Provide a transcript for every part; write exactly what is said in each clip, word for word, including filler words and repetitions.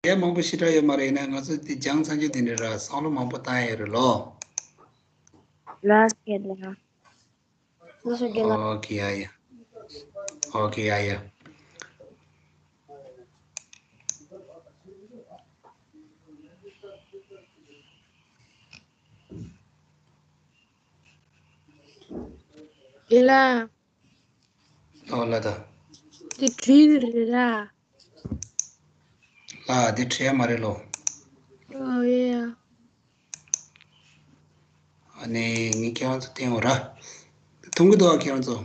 ཡ་མང་པོ་ཞེ་དྲག་ཡོད་མ་རེད། ཡིན་ན་ང་ཚོ་དེ་སྦྱང་ཚར་རྒྱུ་དེ་འདྲ་ར་བསམ་བློ་མང་པོ་བཏང་ཡ་ཡོད་རེད་ལོ། ལགས་སོ་རྒན་ལགས། ལགས་སོ་རྒན་ལགས། ཨོ་ཁེ་ཡ་ཡ། ཨོ་ཁེ་ཡ་ཡ། རྒན་ལགས། ཨོ་ལ་ད། དེ་བྲིས་རེད་ར། ལ་དེ་བྲིས་ཡ་མ་རེད་ལོ། ཨོ་ཡ། ཨ་ནི་ངས་ཁྱེད་རང་ཚོ་བསྟན་འོ་ར། མཐོང་གི་འདུག་ཨ་ཁྱེད་རང་ཚོ།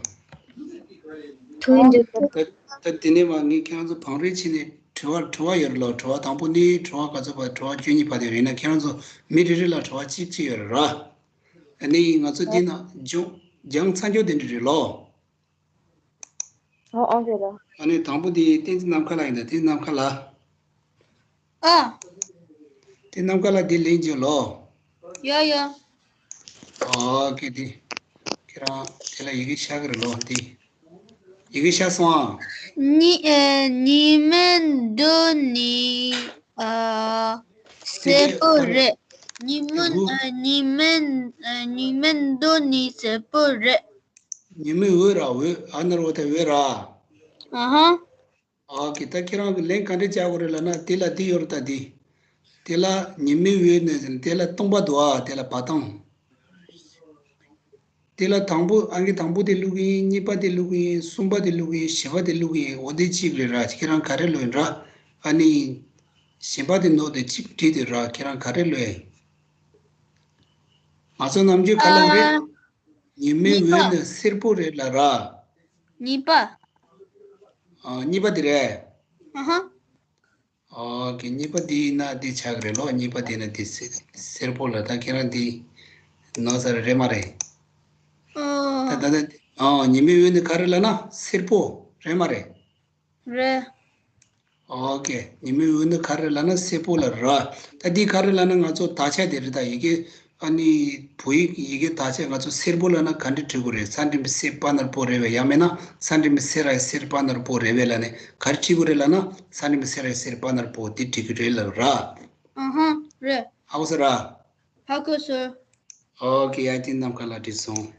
མཐོང་གི་འདུག་ད་ད་དེ་ནས་མ་ངས་ཁྱེད་རང་ཚོ་བང་རིམ་བྱས་ནས་དྲི་བ་དྲི་བ་ཡོད་རེད་ལོ། དྲི་བ་དང་པོ་ནི་དྲི་བ་ག་ཚོད་པ་དྲི་བ་བཅུ་གཉིས་བར་དུ་ཡོད་རེད། ཡིན་ན་ཁྱེད་རང་ཚོ་མི་རེ་རེ་ལ་དྲི་བ་གཅིག་གཅིག་ཡོད་རེད་ར། ཨ་ནི་ང་ཚོ་འདི་ན་སྦྱོང་སྦྱང་ཚར་རྒྱུ་དེ་འདྲ་རེད་ལོ། ཨོ་ཨོ་རེད་ར། ཨ་ནི་དང་པོ་དེ་བསྟན་འཛིན་ནམ་མཁའ་ལགས་ཡིན་ད། བསྟན་འཛིན་ནམ་མཁའ་ལགས། ཨ། དེ་ནམ་མཁའ་ལ་དེ་ལེན་རྒྱུ་ལོ། ཡོ་ཡོ། ཨོ་ཁེ་དེ། ཁྱེད་རང་དེ་ལ་ཡི་གེ་ཤར་གི་རེད་ལོ་དེ། ཡི་གེ་ཤར་སོང་ཨ། ཉི་ཨ་ཉི་མའི་འོད་ནི་ཨ་སེར་པོ་རེད། ཉི་མ་ཨ་ཉི་མའི་ཨ་ཉི་མའི་འོད་ནི་སེར་པོ་རེད། ཉི་མའི་འོད་ར་འོད་ཨ་ནར་འོ་ད་འོད་ར། ཨ་ཧ། ཨོ་ཁེ། ད་ཁྱེད་རང་གི་ལན་ག་འདྲ་རྒྱག་དགོས་རེད་ལབ་ན་དེ་ལ་འདི་ཡོད་རེད་ད་འདི། དེ་ལ་ཉི་མའི་འོད་ནས་ཟེར་ན་དེ་ལ་སྟོང་པ་འདུག་ཨ། དེ་ལ་བ་དང་། དེ་ལ་དང་པོ་ཨང་ཀི་དང་པོ་དེ་བླུག་གི་ཡིན། གཉིས་པ་དེ་བླུག་གི་ཡིན། གསུམ་པ་དེ་བླུག་གི་ཡིན། བཞི་པ་དེ་བླུག་གི་ཡིན། འོ་དེ་གཅིག་རེད་ར། ཁྱེད་རང་ག་རེ་བླུག་ཡིན་ར། ཨ་ནི། གཞན་པ་དེ་ནོར་དེ་གཅིག་བྲིས་དེ་ར། ཁྱེད་རང་ག་རེ་བླུག་ཡིན། ང་ཚོ་ནམ་རྒྱུན་ག་ལབ་རེད། ཨ། ཉི་མའི་གཉིས་པ། འོད་ནི་སེར་པོ་རེད་ལབ་ར། གཉིས་པ། ཨ། གཉིས་པ་དེ་རེད། ཨ་ཧ། ཨོ་ཁེ། གཉིས་པ་འདི་ཡིན་ན་འདི་ཆགས་ཀྱི་རེད་ལོ། གཉིས་པ་འདི་ན་འདི་སེ་སེར་པོ་ལ་ད་ཁྱེད་རང་འདི་ནོར་ས་རེད་མ་རེད། ཨོ། ད་ད་ད་ཨོ་ཉི་མའི་འོད་ནི་ག་རེ་ལབ་ན་སེར་པོ་རེད་མ་རེད། རེད། ཨོ་ཁེ། ཉི་མའི་འོད་ནི་ག་རེ་ལབ་ན་སེར་པོ་ལ་ར། ད་འདི་ག་རེ་ལབ་ན་ང་ཚོ་དག་ཆ་དེ་རེད། ད་ཡི་གེ་ཨ་ནི་བོད་ཡིག་ཡི་གེ་དག་ཆ་ང་ཚོ་སེར་པོ་ལབ་ན་ག་འདྲ་བྲི་དགོས་རེད། ས་འགྲེང་བུ་སེ་པ་ན་རོ་པོ་རེད་པས། ཡང་མིན་ན་ས་འགྲེང་བུ་སེ་ར་ཡ་སེར་པ་ན་རོ་པོ་རེད་པས་ལབ་ནས་ག་རེ་བྲི་དགོས་རེད་ལབ་ན་ས་འགྲེང་བུ་སེ་ར་ཡ་སེར་པ་ན་རོ་པོ་འདི་བྲི་དགོས་རེད་ལབ་ར། ཨ་ཧ། རེད། ཧ་གོ་སོང་ར། ཧ་གོ་སོང་། ཨོ་ཁེ། ཡ་དེ་ནམ་མཁའ་ལ་བྲིས་སོང་།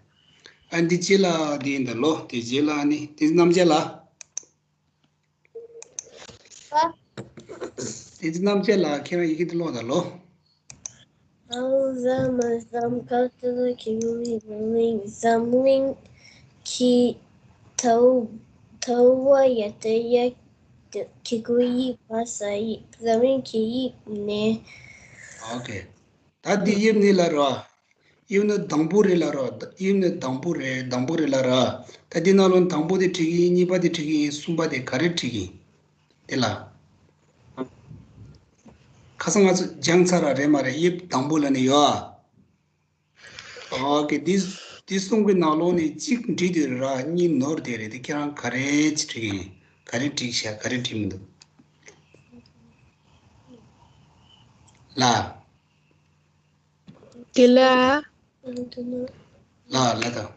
ཨ་འདི་རྗེས་ལ་འདི་ཡིན་ད་ལོ། དེ་རྗེས་ལ་ཨ་ནི་དེ་རྣམ་བཅད་ལ། ཨ། དེ་ཚོ་རྣམ་བཅད་ལ་ཁྱེད་རང་ཡི་གེ་འདི་ཀློག་དང་ལོ། ཨའོ་ཟ་མ་ཟམ་ཁ་ཏུ་ཁི་གུ་ཡི་ཟམ་གླིང་ཟམ་གླིང་ཁི་ཐའུ་ཐའུ་བ་ཡ་ཏ་ཡ་ཁི་གུ་ཡི་བ་ས་ཡི་ཟམ་གླིང་ཁི་ཡི་ནས། ཨོ་ཁེ། ད་འདི་དབྱིབས་ནི་ལ་ར། དབྱིབས་ནི་དང་པོ་རེད་ལ་ར། དབྱིབས་ནི་དང་པོ་རེད། དང་པོ་རེད་ལ་ར། ད་འདི་ནང་ལོགས་དང་པོ་དེ་བྲིས་ཀྱི་ཡིན། གཉིས་པ་དེ་བྲིས་ཀྱི་ཡིན། གསུམ་པ་དེ་ག་རེ་བྲིས་ཀྱི་ཡིན། དེ་ལ། ཁ་སང་ང་ཚོ་སྦྱངས་ཚར་ར་རེད་མ་རེད། དབྱིབས་དང་པོ་ལ་ནི་ཡོད་ཨ། ཨོ་ཁེ། འདི་འདི་གསུམ་གྱི་ནང་ལོགས་ནས་གཅིག་འབྲི་དེ་ར་གཉིས་ནོར་དེ་རེད། དེ་ཁྱེད་རང་ག་རེ་བྲིས་ཀྱི་ཡིན། ག་རེ་བྲིས་ཤག་ག་རེ་བྲིས་མི་འདུག་ལ། དེ་ལ། ལ་ལ་དང་།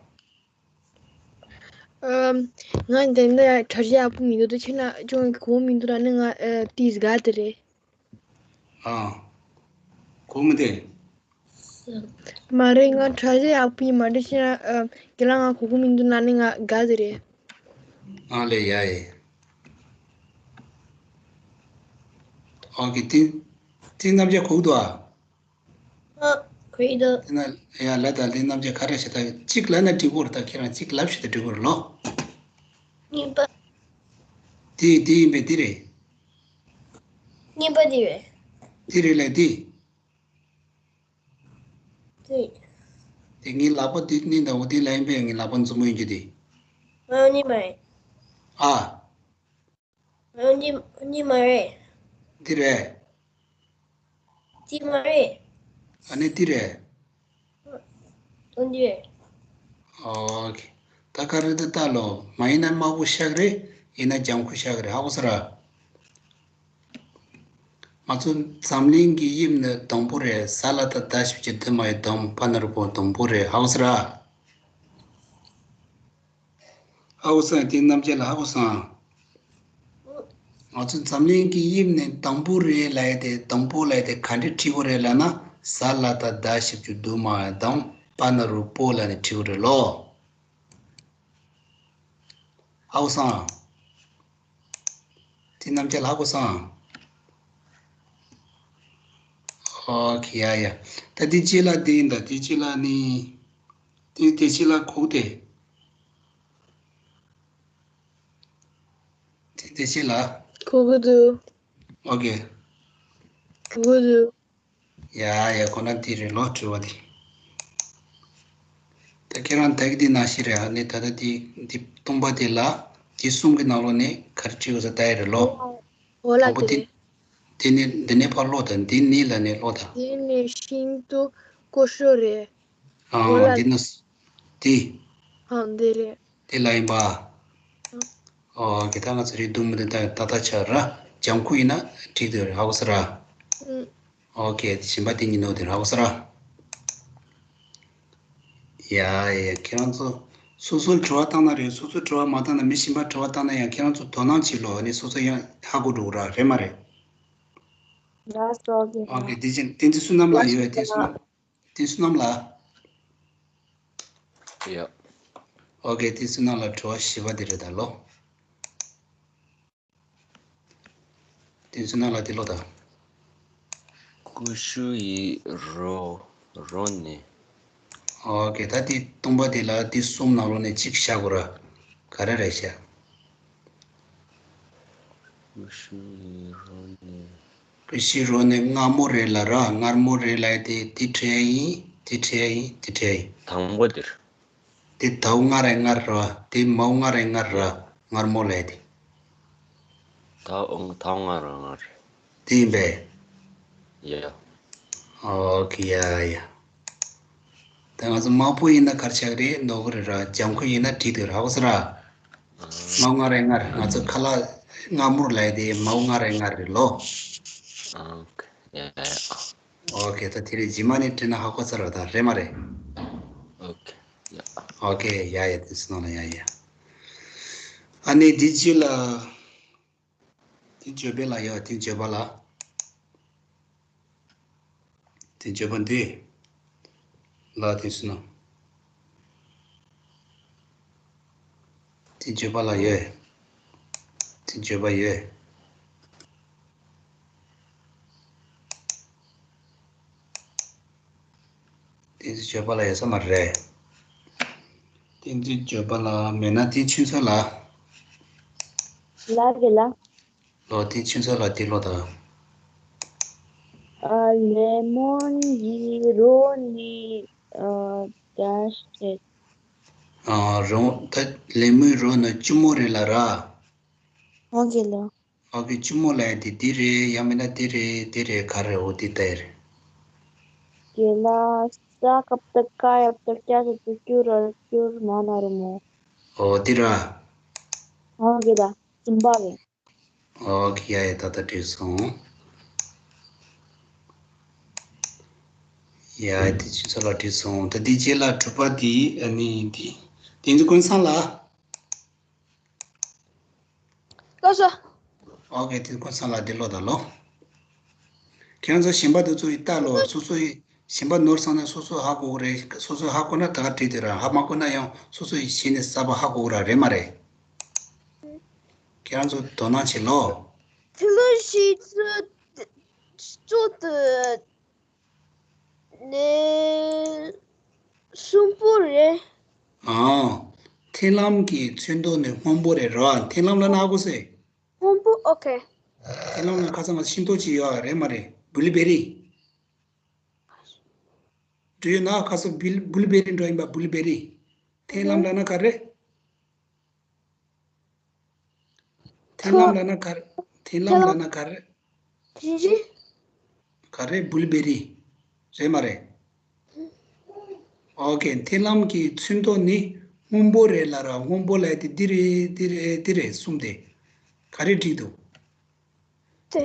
ཨམ། ང་འདི་འདྲ་དྲ་རྒྱ་ཡག་པོ་མི་འདུག་ད་ཁྱེད་ལ་ཅུང་གོ་མི་འདུག་ལ་ནི་ང་ཨ་ཏིས་དགའ་དེ་རེད། ཨ། གོ་མི་འདུག་མ་རེད། ང་དྲ་རྒྱ་ཡག་པོ་ཡིན་མ་རེད། ཁྱེད་ལ་ཨ་ཁྱེད་ལ་ང་གོ་གོ་མི་འདུག་ལ་ནི་ང་དགའ་དེ་རེད། ཨ་ལེ་ཡ་ཡེ། ཨོ་ཁེ། དེ་དེ་རྣམ་བཅད་གོ་གི་འདུག་ཨ། ཨ། གོ་གི་འདུག་དེ་ན་ཡ་ལ་ད་ལེ་རྣམ་བཅད་ག་རེ་ཞེ་ད་གཅིག་ལབ་ན་འགྲིག་གི་རེད། ད་ཁྱེད་རང་གཅིག་ལབ་ཞེ་ད་འགྲིག་གི་རེད་ལོ། གཉིས་པ། དེ་དེ་ཡིན་པས་དེ་རེད། གཉིས་པ་དེ་རེད། དེ་རེད་ལ་དེ། དེ། དེ་ངའི་ལག་པ་དེ་ནི་ད་འོ་དེ་ལ་ཡིན་པས་ངའི་ལག་པ་མཛུབ་མོ་ཡིན་གྱི་དེ། ཨ་གཉིས་མ་རེད། ཨ། འདི་འདི་མ་རེད། འདི་རེད། འདི་མ་རེད། ཨ་ནི་འདི་རེད། འོ་འདི་རེད། ཨོ་ཁེ། ད་ག་རེ་ད་ལྟ་ལོ། མ་ཡིན་ན་དམར་པོ་ཤག་རེད། ཡིན་ན་ལྗང་ཁུ་ཤག་རེད། ཧ་གོ་སོང་ར། ང་ཚོ་འཛམ་གླིང་གི་དབྱིབས་ནི་དང་པོ་རེད། ས་ལ་ད་ད་ཞབས་ཀྱུ་དི་མ་ཡི་དང་པ་ན་རོ་པོ་དང་པོ་རེད། ཧ་གོ་སོང་ར། ཧ་གོ་སོང་། དེ་རྣམ་བཅད་ལ་ཧ་གོ་སོང་། ང་ཚོ་འཛམ་གླིང་གི་དབྱིབས་ནས་དང་པོ་རེད་ལབ་ཡ་དེ། དང་པོ་ལབ་ཡ་དེ་ག་འདྲས་བྲིས་དགོས་རེད་ལབ་ན། ཟ་ལ་བཏགས་ཟླ་ཞབས་ཀྱུ་དུ་མ་དང་པ་ན་རོ་པོ་ལབ་ནས་བྲིས་དགོས་རེད་ལོ། ཧ་གོ་སོང་། དེ་རྣམས་ཀྱང་ཧ་གོ་སོང་། ཨོ་ཁེ། ཡ་ཡ། ད་དེ་རྗེས་ལ་དེ་ཡིན། ད་དེ་རྗེས་ལ་ནི། དེ་དེ་རྗེས་ལ་གོ་དེ། དེ་དེ་རྗེས་ལ། གོ་གི་འདུག་ཨོ་ཁེ། གོ་གི་འདུག་ཡ་ཡ། ཁོ་ན་དེ་རེད་ལོ། དྲི་བ་དེ། ད་ཁྱེད་རང་ད་གི་དེ་ནང་བཞིན་རེད། ཨ་ནི་ད་ལྟ་དེ་དེ་སྟོང་པ་དེ་ལ་དེ་གསུམ་གི་ནང་ལོགས་ནས་ག་རེ་བྲིས་ཡོད་ས་ལྟ་ཡ་རེད་ལོ། འོ་ལ་དང་པོ་དེ་དེ་རེད། དེ་ནས་འདི་ནས་ཕར་ཀློག་དང་། འདི་ནས་ལ་ནས་ཀློག་དང་། འདི་ནས་ཤིན་ཏུ་ཀོ་ཤོ་རེད། ཨ་འོ་ལ་འདི་ནས་དེ། ཨ་འདི་རེད། དེ་ལ་ཡིན་པ། ཨོ་ཁེ། ད་ང་ཚོ་རེད་འདུག་མི་འདུག་ད་ད་ལྟ་ཆ་ར་ལྗང་ཁུ་ཡིན་ན་འགྲིག་འདུག་རེད། ཧ་གོ་སོང་ར། ཨུ། ཨོ་ཁེ། གཞན་པ་དེ་གཉིས་ནོར་དེ་རེད། ཧ་གོ་སོང་ར། ཡ་ཡ། ཁྱེད་རང་ཚོ་སོ་སོར་དྲི་བ་བཏང་ན་རེད། སོ་སོར་དྲི་བ་མ་བཏང་ན་མི་གཞན་པར་དྲི་བ་བཏང་ན་ཡང་ཁྱེད་རང་ཚོ་དོ་སྣང་བྱེད་ལོ། ཨ་ནི་སོ་སོ་ཡང་ཧ་གོ་འགྲོ་གི་ར། རེད་མ་རེད། ལགས་སོ། ཨོ་ཁེ། དེ་བཞིན་བསྟན་འཛིན་བསོད་ནམས་ལགས་ཡོད། བསྟན་འཛིན་བསོད་ནམས། བསྟན་འཛིན་བསོད་ནམས་ལགས། ཡ། ཨོ་ཁེ། བསྟན་འཛིན་བསོད་ནམས་ལགས་དྲི་བ་བཞི་པ་དེ་རེད་ད་ལོ། བསྟན་འཛིན་བསོད་ནམས་ལགས་དེ་ཀློག་དང་། ཀུ་ཤུ་ཡི་རོ་རོ་ནི། ཨོ་ཁེ། ད་དེ་སྟོང་པ་དེ་ལ་དེ་གསུམ་ནང་ལོགས་ནས་གཅིག་བཞག་དགོས་ར། ག་རེ་རེད་བཞག་ཀུ་ཤུ་ཡི་རོ་ནི། ཀུ་ཤུའི་རོ་ནི་མངར་མོ་རེད་ལབ་ར། མངར་མོ་རེད་ལབ་ཡ་དེ་དེ་བྲིས་ཡ་ཡིན། དེ་བྲིས་ཡ་ཡིན། དེ་བྲིས་ཡ་ཡིན། དང་པོ་དེར། དེ་དའོ་ང་རའི་ངར་ར། དེ་མའོ་ང་རའི་ངར་ར། མངར་མོ་ལབ་ཡ་དེ། དའོ་དའོ་ང་རའི་ངར། དེ་ཡིན་པས། ཡ། ཨོ་ཁེ། ཡ་ཡ། ད་ང་ཚོ་དམར་པོ་ཡིན་ན་ག་རེ་ཆགས་ཀྱི་རེད། ནོར་གི་རེད་ར། ལྗང་ཁུ་ཡིན་ན་འགྲིག་འདུག་ར། ཧ་གོ་སོང་ར། མའོ་ང་རའི་ངར། ང་ཚོ་ཁ་ལག་མངར་མོ་ལབ་ཡ་དེ་མའོ་ང་རའི་ངར་རེད་ལོ། ཨོ་ཁེ། ཡ་ཡ། ཨོ་ཁེ། ད་དེ་རིང་རྗེས་མ་ནས་བྲིས་ན་ཧ་གོ་ཚར་བ་དང་། རེད་མ་རེད། ཨོ་ཁེ། ཡ། ཨོ་ཁེ། ཡ་ཡ། དེ་སོང་ལ། ཡ་ཡ། ཨ་ནི་དེ་རྗེས་ལ། དེ་བརྗོད་པའི་ལ་ཡ། དེ་བརྗོད་པ་ལ། དེ་བརྗོད་པ་འདི་ལ་དེ་སོང་ན། དེ་བརྗོད་པ་ལ་ཡོད། དེ་བརྗོད་པ་ཡོད། དེ་ཚོ་བརྗོད་པ་ལ་ཡོད་ས་མ་རེད། དེ་ཚོ་བརྗོད་པ་ལ་མེད་ན་དེ་ཆུན་ཚོད་ལ། ལ་རེད་ལ། ལོ། དེ་ཆུན་ཚོད་ལ་དེ་ཀློག་དང་། ཨ། ལེ་མོན་གྱི་རོ་ནི། ཨ། ད་ཤེད། ཨ། རོ། ད་ལེ་མོན་རོ་ནི་ལྕི་མོ་རེད་ལབ་ར། ཨོ་ཁེ་ལོ། ཨོ་ཁེ། ལྕི་མོ་ལབ་ཡ་དེ་འདི་རེད། ཡང་མིན་ན་འདི་རེད། འདི་རེད། ག་རེ་རེད། འོ་འདི་ལྟ་ཡ་རེད། ཀེ་ལ་ས་ཀ་བཏགས་སྐ་ཡ་བཏགས་སྐྱ་ཞབས་ཀྱུ་སྐྱུ་ར་སྐྱུར་མ་ན་རོ་མོ། ཨོ་འདི་ར། ཨོ་ཁེ་ད་གསུམ་པ་རེད། ཨོ་ཁེ། ཡ་ཡ། ད་ལྟ་འགྲིག་སོང་། ཡ་ཡ། དེ་ཆུན་ཚོད་ལ་འགྲིག་སོང་། ད་འདི་རྗེས་ལ་དྲུག་པ་འདི། ཨ་ནི་འདི་དེ་ཚོ་ཀུན་བཟང་ལགས། ལགས་སོ། ཨོ་ཁེ། དེ་ཀུན་བཟང་ལགས་འདི་ཀློག་དང་ལོ། ཁྱེད་རང་ཚོ་གཞན་པ་དེ་ཚོ་ཡི་ལྟ་ལོ། སོ་སོ་ཡི་གཞན་པ་ནོར་སོང་ན་སོ་སོ་ཧ་གོ་གི་རེད། སོ་སོ་ཧ་གོ་ན་ད་ག་བྲིས་དེ་ར། ཧ་མ་གོ་ན་ཡང་སོ་སོ་ཡི་གཞི་ནས་གསར་པ་ཧ་གོ་གི་ར། རེད་མ་རེད། ཁྱེད་རང་ཚོ་དོ་སྣང་བྱེད་ལོ། ཐི་ལུ་ཤི་ཙུ་ཙུ་ཏུ་ནས་གསུམ་པོ་རེད། ཨང་། མཐིང་ལམ་གྱི་ཚོན་མདོག་ནི་སྔོན་པོ་རེད་ར། མཐིང་ལམ་ལབ་ན་ཧ་གོ་སོང་། སྔོན་པོ། ཨོ་ཁེ། མཐིང་ལམ་ལ་ཁ་སང་ང་ཤིང་ཏོག་ཅིག་ཡོད་རེད་མ་རེད། བུ་ལི་བེ་རི། འགྲོ་ཡོད་ན་ཁ་སང་བུ་ལི་བུ་ལི་བེ་རི་འགྲོ་ཡིན་པ། བུ་ལི་བེ་རི། མཐིང་ལམ་ལབ་ན་ག་རེ། མཐིང་ལམ་ལབ་ན་ག་རེ། མཐིང་ལམ་ལབ་ན་ག་རེ། ཇི་ཇི། ག་རེ། བུ་ལི་བེ་རི། རེད་མ་རེད། ཨོ་ཁེ། མཐིང་ལམ་གྱི་ཚོན་མདོག་ནི་སྔོན་པོ་རེད་ལབ་ར། སྔོན་པོ་ལབ་ཡ་དེ་འདི་རེད། འདི་རེད། འདི་རེད། གསུམ་དེ་ག་རེ་འགྲིག་འདུག་དེ།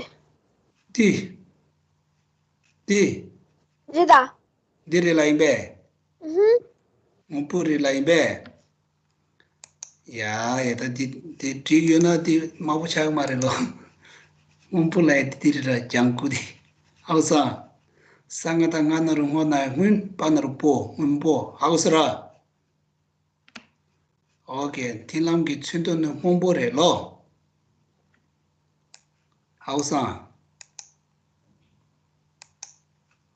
འདི། འདི། རེད་ད། འདི་རེད་ལབ་ཡིན་པས། ཨུ་ཧུ། སྔོན་པོ་རེད་ལབ་ཡིན་པས། ཡ་ཡ། ད་འདི་འདི་འགྲིག་ཡོད་ན་འདི་དམར་པོ་ཆགས་ཀྱི་མ་རེད་ལོ། སྔོན་པོ་ལ་ཡ་དེ་དེ་རེད་ར། ལྗང་ཁུ་དེ། ཧའོ་སང་། ས་ང་བཏགས་སྔ་ན་རོ་སྔོ་ན་སྔོན། པ་ན་རོ་པོ། སྔོན་པོ། ཧའོ་སི་ར། ཨོ་ཀེ། མཐིལ་ལམ་གྱི་ཚོན་མདོག་ནི་སྔོན་པོ་རེད་ལོ། ཧའོ་སང་།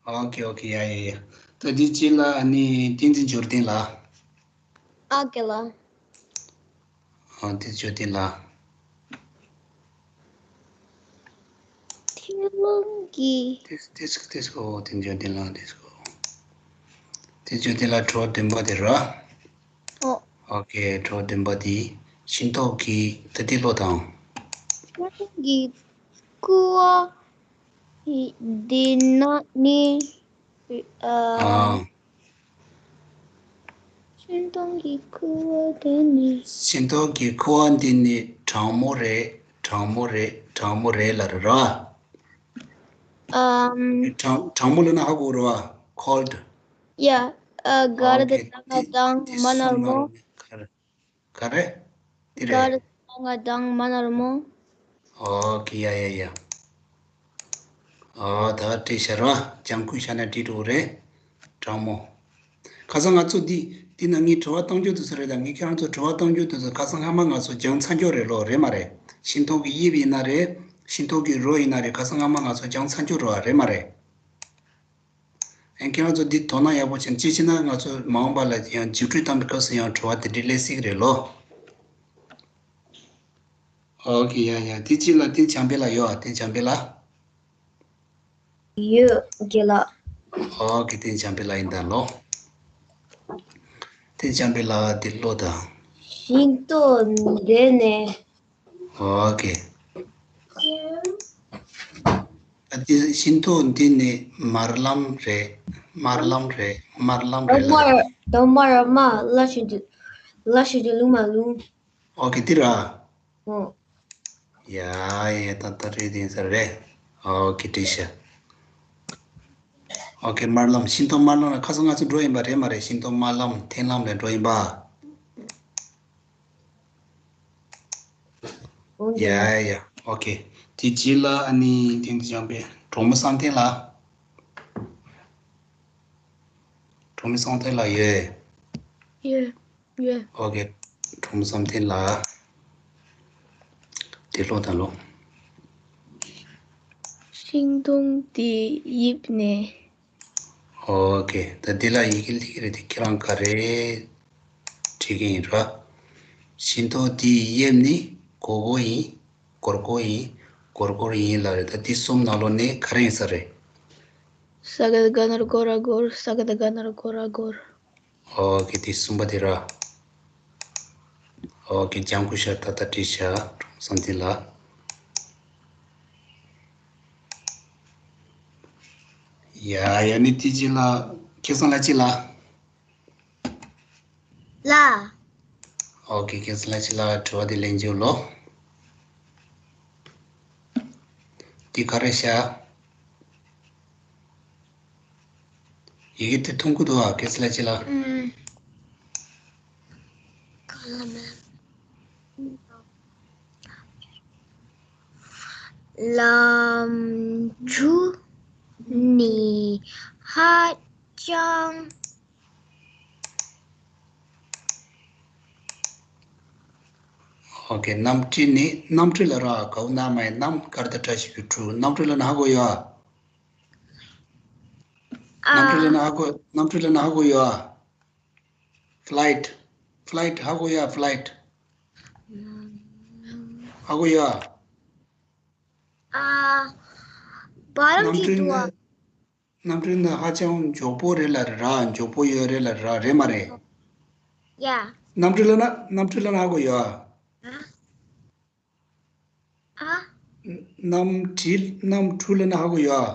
ཨོ་ཀེ་ཨོ་ཀེ། ཡ་ཡ་ཡ། ད་འདི་གཅིག་ལ་ཨ་ནི་བསྟན་འཛིན་འབྱོར་ལྡན་ལ། ཨོ་ཀེ་ལ། ཨོ་བསྟན་འཛིན་འབྱོར་ལྡན་ལ། མཐིལ་ལམ་གྱི། ཏེས་ཏེས་ཏེས་ཀོ། བསྟན་འཛིན་འབྱོར་ལྡན་ལ་ཏེས་ཀོ། བསྟན་འཛིན་འབྱོར་ལྡན་ལ་དྲི་བ་བདུན་པ་དེ་ར། ཨོ། ཨོ་ཀེ། དྲི་བ་བདུན་པ་དེ། ཤིང་ཏོག་གི། ད་འདི་ཀློག་དང་། ཤིང་ཏོག་གི་ཁུ་བ་འདི་ན་ནི། ཨ། ཤིང་ཏོག་གི་ཁུ་བ་དེ་ནི། ཤིང་ཏོག་གི་ཁུ་བ་འདི་ནི་གྲང་མོ་རེད། གྲང་མོ་རེད། གྲང་མོ་རེད་ལབ་རེད་ར། ཨམ། གྲང་གྲང་མོ་ལབ་ན་ཧ་གོ་རེད་བ། Cold. Yeah. ཨ། གར་དེ་ཨོ་ཀེ། དང་དང་མ་ནར་མོ། ག་རེ། ག་རེ། དེ་རེད། གར་དང་དང་མ་ནར་མོ། ཨོ་ཀེ། ཡ་ཡ་ཡ། ཨོ་ད་བྲིས་ཤག་ར། ལྗང་ཁུ་བཞག་ན་བྲིས་འགྲོ་གི་རེད། གྲང་མོ། ཁ་སང་ང་ཚོ་འདི་འདི་ན་ངས་དྲི་བ་བཏང་རྒྱུ་དེ་ཚོ་རེད། ད་ངས་ཁྱེད་རང་ཚོ་དྲི་བ་བཏང་རྒྱུ་དེ་ཚོ་ཁ་སང་སྔ་མ་ང་ཚོ་སྦྱངས་ཚར་རྒྱུ་རེད་ལོ། རེད་མ་རེད། ཤིང་ཏོག་གི་དབྱིབས་ཡིན་ན་རེད། ཤིང་ཏོག་གི་རོ་ཡིན་ན་རེད། ཁ་སང་སྔ་མ་ང་ཚོ་སྦྱངས་ཚར་རྒྱུ་རེད་བ། རེད་མ་རེད། ཨ། ཁྱེད་རང་ཚོ་འདི་དོ་སྣང་ཡག་པོ་བྱས་ན། ཅི་བྱས་ན་ང་ཚོ་མ་འོངས་པ་ལ་ཡང་འཇིགས་སྐྲོད་བཏང་པའི་སྐབས་སུ་ཡང་དྲི་བ་དེ་འདྲའི་སླེབས་སྲིད་ཀྱི་རེད་ལོ། ཨོ་ཀེ། ཡ་ཡ། དེ་གཅིག་ལ། དེ་བྱམས་པའི་ལ་ཡོད་ཨ། དེ་བྱམས་པའི་ལ། ཡོད་རྒན་ལགས། ཨོ་ཀེ། དེ་བྱམས་པའི་ལ་ཡིན་ད་ལོ། དེ་བྱམས་པའི་ལ་དེ་ཀློག་དང་། ཤིང་ཏོག་འདི་ནི། ཨོ་ཀེ། ཨ། དེ་ཤིང་ཏོག་འདི་ནི་དམར་ལམ་རེད། དམར་ལམ་རེད། དམར་ལམ་རེད་ལབ། དམར་དམར་མ་ལ་ཞིག་ལ་ཞིག་ལུང་མ་ལུང་། ཨོ་ཀེ། དེ་ར། ཨོ། ཡ་ཡ། ད་ད་རེད། དེ་ཡིན་ས་རེད། ཨོ་ཀེ། བྲིས་ཤག་ཨོ་ཀེ། དམར་ལམ། ཤིང་ཏོག་དམར་ལམ་ལ་ཁ་སང་ང་ཚོ་འགྲོ་ཡིན་པ་རེད་མ་རེད། ཤིང་ཏོག་དམར་ལམ་མཐིལ་ལམ་ལ་འགྲོ་ཡིན་པ། ཡ་ཡ། ཨོ་ཀེ། དེ་རྗེས་ལ་ཨ་ནི་དེང་དུ་སྦྱངས་པའི་གྲོགས་མོ་བསམ་གཏན་ལ། གྲོགས་མོ་བསམ་གཏན་ལ་ཡོད། ཡོད། ཡོད། ཨོ་ཀེ། གྲོགས་མོ་བསམ་གཏན་ལ། དེ་ཀློག་དང་ལོ། ཤིང་སྡོང་དེའི་དབྱིབས་ནི། ཨོ་ཀེ། ད་འདི་ལ་ཡི་གེ་ལྷག་གི་རེད་དེ། ཁྱེད་རང་ག་རེ་བྲིས་ཀྱི་ཡིན་ར། ཤིང་ཏོག་དེའི་དབྱིབས་ནི་སྒོར་སྒོར་ཡིན། སྒོར་སྒོར་ཡིན། སྒོར་སྒོར་ཡིན་ལབ་རེད། ད་འདི་གསུམ་ནང་ལོགས་ནས་ག་རེ་ཡིན་ས་རེད། ས་ག་བཏགས་སྒ་ན་རོ་སྒོ་ར་སྒོར། ས་ག་བཏགས་སྒ་ན་རོ་སྒོ་ར་སྒོར། ཨོ་ཀེ། དེ་གསུམ་པ་དེ་ར། ཨོ་ཀེ། ལྗང་ཁུ་ཤར་ཏག་ཏག་བྲིས་ཤག་བསམ་གཏན་ལ། ཡ་ཡ། ནི་དེ་རྗེས་ལ་ཁེ་སང་ལ་ཅི་ལ། ལ། ཨོ་ཀེ། ཁེ་སང་ལ་ཅི་ལ་དྲི་བ་དེ་ལན་བརྗོད་ལོ། འདི་ག་རེ་ཤག་ཡི་གེ་དེ་མཐོང་གི་འདུག་ཨ། ཁེ་སང་ལ་ཅི་ལ། ཨུམ། ལམ་གྲུ་ནི་ཧ་ཅང་། ཨོ་ཀེ། གནམ་གྲུ་ནི། གནམ་གྲུ་ལ་ར་གའུ་ན་མའི་གནམ། གར་ད་བཀྲ་ཤིས་པའི་གྲུ། གནམ་གྲུ་ལ་ན་ཧ་གོ་ཡོད་ཨ། གནམ་གྲུ་ལ་ན་ཧ་གོ། གནམ་གྲུ་ལ་ན་ཧ་གོ་ཡོད་ཨ། Flight. Flight ཧ་གོ་ཡོད་ཨ། Flight ཧ་གོ་ཡོད་ཨ། ཨ། བར་གྱི་དུ་བ། གནམ་གྲུ་ནི་ཧ་ཅང་མགྱོགས་པོ་རེད་ལབ་ར། མགྱོགས་པོ་ཡོད་རེད་ལབ་ར། རེད་མ་རེད། ཡ། གནམ་གྲུ་ལབ་ན། གནམ་གྲུ་ལབ་ན་ཧ་གོ་ཡོད་ཨ། ཨ། གནམ་གྲུ། གནམ་གྲུ་ལབ་ན་ཧ་གོ་ཡོད་ཨ།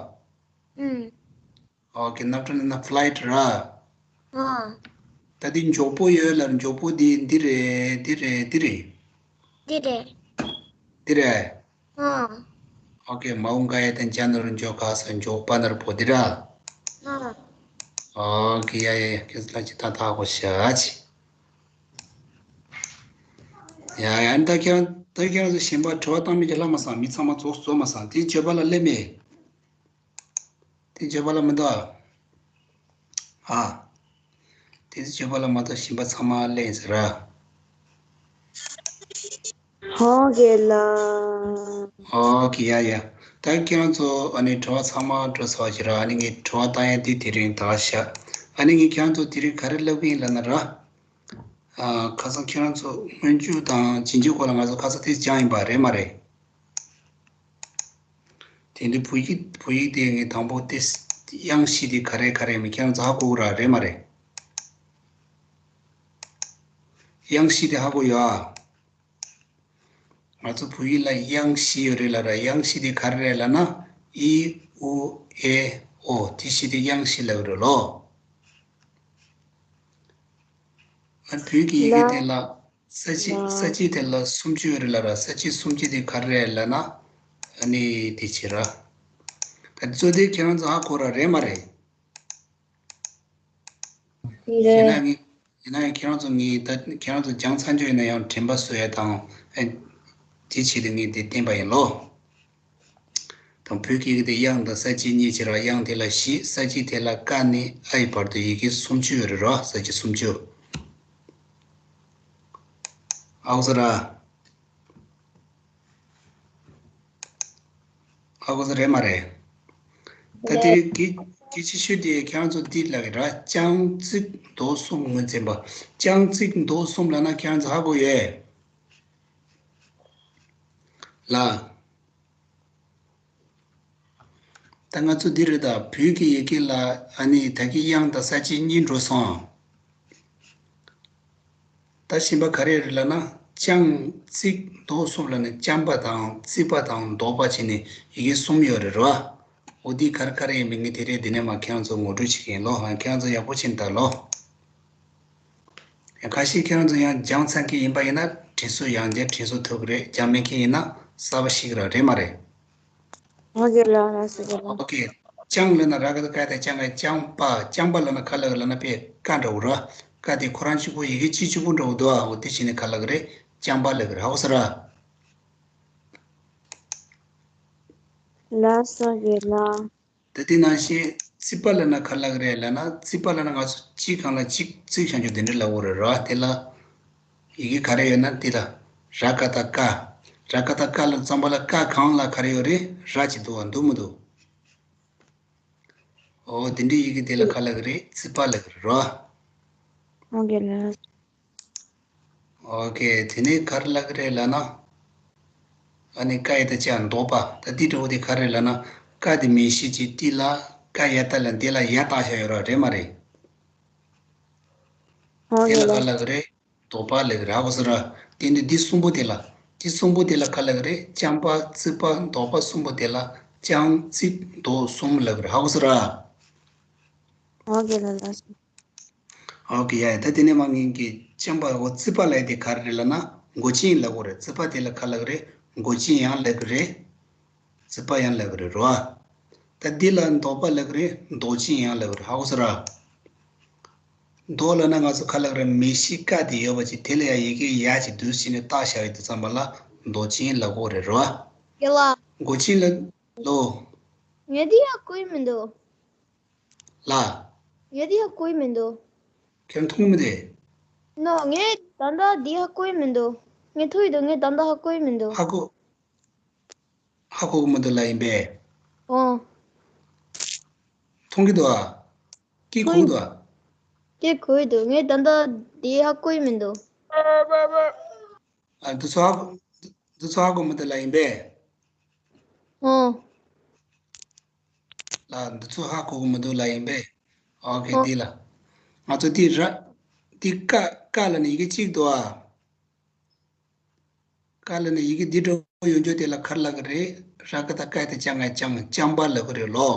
ཨུམ། ཨོ་ཀེ། གནམ་གྲུ་ལབ་ན་flight ར། ཨ། ད་འདི་མགྱོགས་པོ་ཡོད་ལབ། མགྱོགས་པོ་འདི་འདི་རེད། འདི་རེད། འདི་རེད། འདི་རེད། འདི་རེད། ཨ། ཨོ་ཀེ། མའོ་ག་ཡ་བཏགས་མཇ་ན་རོ་མཇོ། ག་ས་མཇོག་པ་ན་རོ་པོ། འདི་ར། ཨ། ཨོ་ཀེ། ཡ་ཡ་ཡ། ཁྱེད་ཚོ་ལ་ཅི་ད་ད་གོ་ཤ་ཅི། ཡ་ཡ། ཨ་ནི་ད་ཁྱེད་རང་ ད་ཁྱེད་རང་ཚོ་གཞན་པ་དྲི་བ་བཏང་མི་གི་ལྷག་མ་སོང་། མི་ཚང་མ་རྫོགས་རྫོགས་མ་སོང་། དེ་བརྗོད་པ་ལ་སླེབས་མེད། དེ་བརྗོད་པ་ལ་མི་འདུག་ཨ། ཨ། དེ་བརྗོད་པ་ལ་མ་གཏོགས་གཞན་པ་ཚང་མ་སླེབས་ཟེར་ར། ཧོ་གེ་ལ། ཨོ་ཁེ་ཡ་ཡ། ད་ཁྱེད་རང་ཚོ་ཨ་ནི་དྲི་བ་ཚང་མ་འགྲོ་ཚར་བ་ཞིག་ར། ཨ་ནི་ངས་དྲི་བ་བཏང་ཡ་དེ་དེ་རིང་ད་བཞག་ཨ་ནི་ངས་ཁྱེད་རང་ཚོ་དེ་རིང་ག་རེ་ལབ་གི་ཡིན་ལབ་ན་ར། ཨ། ཁ་སང་ཁྱེད་རང་ཚོ་སྔོན་འཇུག་དང་རྗེས་འཇུག་སྐོར་ལ་ང་ཚོ་ཁ་སང་དེ་སྦྱངས་ཡིན་པ་རེད་མ་རེད། དེ་འདྲའི་བོད་ཡིག་བོད་ཡིག་དེ་ངས་དང་པོ་དེ་དབྱངས་བཞི་དེ་ག་རེ་ག་རེ་མི་ཁྱེད་རང་ཚོ་ཧ་གོ་གི་ར་རེད་མ་རེད། དབྱངས་བཞི་དེ་ཧ་གོ་ཡོད་ཨ། ང་ཚོ་བོད་ཡིག་ལ་དབྱངས་བཞི་ཡོད་རེད་ལབ་ར། དབྱངས་བཞི་དེ་ག་རེ་རེད་ལབ་ན། ཨི། ཨུ། ཨེ། ཨོ། དེ་བཞི་དེ་དབྱངས་བཞི་ལབ་རེད་ལོ། ཨ། བོད་ཀྱི་ཡི་གེ་དེ་ལ་ས་བཅད་ས་བཅད་དེ་ལ་སུམ་ཅུ་ཡོད་རེད་ལབ་ར། ས་བཅད་སུམ་ཅུ་དེ་ག་རེ་རེད་ལབ་ན། ཨ་ནི་དེ་བྱེད་ར། ད་གཙོ་དེ་ཁྱེད་རང་ཚོ་ཧ་གོ་ར་རེད་མ་རེད། ཡིན་ན་ངས་ཡིན་ན་ཡང་ཁྱེད་རང་ཚོ་ངས་ད་ཁྱེད་རང་ཚོ་སྦྱངས་ཚར་རྒྱུ་ཡིན་ན་ཡང་དྲན་པ་གསོ་ཡ་དང་། ཨ། དེ་བྱེད་དུས་ངས་དེ་བསྟན་པ་ཡིན་ལོ། དང་བོད་ཀྱི་ཡི་གེ་དེ་དབྱངས་དང་ས་བཅད་གཉིས་བྱེད་ར། དབྱངས་དེ་ལ་བཞི། ས་བཅད་དེ་ལ་ཀ་ནས་ཨའི་བར་དུ་ཡི་གེ་སུམ་ཅུ་ཡོད་རེད་ར། ས་བཅད་སུམ་ཅུ། ཨའོ་ས་ར། ཧ་གོ་ས་རེད་མ་རེད། ད་དེ་རེད། གི་གི་ཆེ་ཤོས་དེ་ཁྱེད་རང་ཚོ་འདི་ལབ་ཀྱི་ར། ལྕང་རྩིག་མདོ་གསུམ་ངོས་འཛིན་པ། ལྕང་རྩིག་མདོ་གསུམ་ལབ་ན་ཁྱེད་རང་ཚོ་ཧ་གོ་ཡོད་ལ། ད་ང་ཚོ་འདི་རེད། ད་བོད་ཀྱི་ཡི་གེ་ལ་ཨ་ནི་ད་གི་དབྱངས་དང་ས་བཅད་གཉིས་འགྲོ་སོང་། ད་གཞན་པ་ག་རེ་རེད་ལབ་ན། ལྕང་རྩིག་མདོ་གསུམ་ལབ་ནས་ལྕང་པ་དང་རྩིག་པ་དང་མདོ་པ་བྱས་ནས་ཡི་གེ་གསུམ་ཡོད་རེད་རོ། འོ་འདི་ག་རེ་ག་རེ་ཡིན་མིན་ངས་དེ་རིང་འདི་ནས་མར་ཁྱེད་རང་ཚོ་ངོ་སྤྲོད་བྱེད་ཀྱི་ཡིན་ལོ། ཁྱེད་རང་ཚོ་ཡག་པོ་བྱས་ནས་ལྟ་ལོ། ཡང་ཁ་ཤས་ཁྱེད་རང་ཚོ་ཡང་སྦྱངས་ཚར་མཁན་ཡིན་པ་ཡིན་ན་དྲན་གསོ་ཡང་བསྐྱར་དྲན་གསོ་ཐུབ་ཀྱི་རེད། སྦྱངས་མེད་མཁན་ཡིན་ན་གསར་པ་ཞིག་ར་རེད་མ་རེད། ཨོ་ཀེ་ལགས། ལགས་སོ་ཀེ་ལགས། ཨོ་ཀེ། ལྕང་ལབ་ན་ར་ག་བཏགས་རྐ་ཡ་བཏགས་རྐྱང་ག་ལྕང་པ། རྐྱང་པ་ལབ་ན་ག་ལབ་ཀྱི་ལབ་ན་པའི་ཀ་འདྲ་བོ་ར། ཀ་དེ་ཁོ་རང་གཅིག་པོ་ཡི་གེ་གཅིག་གཅིག་པོ་འདྲ་བོ་འདུག་ཨ། འོ་དེ་བྱས་ནས་ག་ལབ་ཀྱི་རེད། རྐྱང་པ་ལབ་ཀྱི་རེད། ཧ་གོ་སོང་ར། ལགས་སོ་ཀེ་ལགས། ད་དེ་ནང་བཞིན་རྩིག་པ་ལབ་ན་ག་ལབ་ཀྱི་རེད་ལབ་ན། རྩིག་པ་ལབ་ན་ང་ཚོ་གཅིག་སྒང་ལ་གཅིག་བརྩིགས་བཞག་རྒྱུ་དེ་འདྲ་ལབ་ཀྱི་རེད་ར། དེ་ལ་ཡི་གེ་ག་རེ་ཡོད་ན་དེ་ལ་ར་ག་བཏགས་རྐ། ར་ག་བཏགས་རྐ་ལབ་ཙམ་པ་ལ་རྐ་སྒང་ལ་ག་རེ་ཡོད་རེད། ར་གཅིག་འདུག་བ། འདུག་མི་འདུག་ཨོ་དེ་འདྲའི་ཡི་གེ་དེ་ལ་ག་ལབ་ཀྱི་རེད། རྩིག་པ་ལབ་ཀྱི་རེད་རོ། ཨོ་ཀེ་ལགས། ཨོ་ཀེ། དེ་ནས་ག་རེ་ལབ་ཀྱི་རེད་ལབ་ན། ཨ་ནི་ཀ་ཡ་བཏགས་ཀྱ་མདོག་པ། ད་འདི་འདྲ་བོ་དེ་ག་རེ་ལབ་ན། ཀ་དེ་མིང་གཞི་ཅིག་དེ་ལ་ཀ་ཡ་བཏགས་ལ་འདི་ལ་ཡ་བཏགས་བཞག་ཡོད་ར་རེད་མ་རེད། ཨོ་དེ་ལ་ག་ལབ་ཀྱི་རེད། མདོག་པ་ལབ་ཀྱི་རེད། ཧ་གོ་སོང་ར། དེ་ནས་འདི་གསུམ་པོ་དེ་ལ། འདི་གསུམ་པོ་དེ་ལ་ག་ལབ་ཀྱི་རེད། རྐྱང་པ་རྩིག་པ་མདོག་པ་གསུམ་པོ་དེ་ལ་རྐྱང་རྩིག་མདོག་གསུམ་ལབ་ཀྱི་རེད། ཧ་གོ་སོང་ར། ཨོ་ཀེ་ལགས། ལགས་སོ། ཨོ་ཀེ་ཡ། ད་དེ་ནས་མར་ངས་ཀྱི་རྐྱང་པ་འོ་རྩིག་པ་ལབ་ཡ་དེ་ག་རེ་རེད་ལབ་ན། མགོ་ཅན་ལབ་དགོས་རེད། རྩིག་པ་དེ་ལ་ག་ལབ་ཀྱི་རེད། མགོ་ཅན་ཡང་ལབ་ཀྱི་རེད། རྩིག་པ་ཡང་ལབ་ཀྱི་རེད་རོ། ད་འདི་ལ་མདོག་པ་ལབ་ཀྱི་རེད། མདོག་ཅན་ཡང་ལབ་ཀྱི་རེད། ཧ་གོ་སོང་ར། མདོག་ལབ་ན་ང་ཚོ་ག་ལབ་ཀྱི་རེད། མིང་གཞི་ཀ་དེ་ཡོད་པ་ཅིག་དེ་ལ་ཡ་ཡི་གེ་ཡ་ཅིག་བསྡུས་བྱས་ནས་བཏགས་བཞག་ཡོད་དུས་ཙམ་པ་ལ་མདོག་ཅན་ལབ་དགོས་རེད་རོ། ཀེ་ལགས། མགོ་ཅན་ལ་ལོ། ངས་འདི་ཡ་གོ་ཡི་མི་འདུག་ལ། ངས་འདི་ཡ་གོ་ཡི་མི་འདུག་ཁྱེད་མཐོང་མི་འདུག་ནོ། ངས་ད་ལྟ་འདི་ཡ་གོ་ཡི་མི་འདུག་ངས་ཐུག་ཡི་འདུག་ངས་ད་ལྟ་ཧ་གོ་ཡི་མི་འདུག་ཧ་གོ། ཧ་གོ་གི་མི་འདུག་ལ་ཡིན་པས། ཨོ། མཐོང་གི་འདུག་ཨ། སྐད་གོ་གི་འདུག་ཨ། སྐད་གོ་ཡི་འདུག་ངས་ད་ལྟ་འདི་ཧ་གོ་ཡི་མི་འདུག་ཨ། འདི་ཚོ་ཧ་གོ། འདི་ཚོ་ཧ་གོ་མི་འདུག་ལ་ཡིན་པས། ཨོ། ལ་འདི་ཚོ་ཧ་གོ་གི་མི་འདུག་ལ་ཡིན་པས། ཨོ་ཁེ། ཨོ། འདི་ལ། ང་ཚོ་འདི་ར། འདི་ཀ་ཀ་ལ་ནི་ཡི་གེ་གཅིག་འདུག་ཨ། ཀ་ལ་ནི་ཡི་གེ་འདི་འདྲ་བོ་ཡོང་རྒྱུ་དེ་ལ་ག་རེ་ལབ་ཀྱི་རེད། ར་ག་བཏགས་རྐ་ཡ་བཏགས་རྐྱང་ང་རྐྱང་། རྐྱང་པ་ལབ་ཀྱི་རེད་ལོ།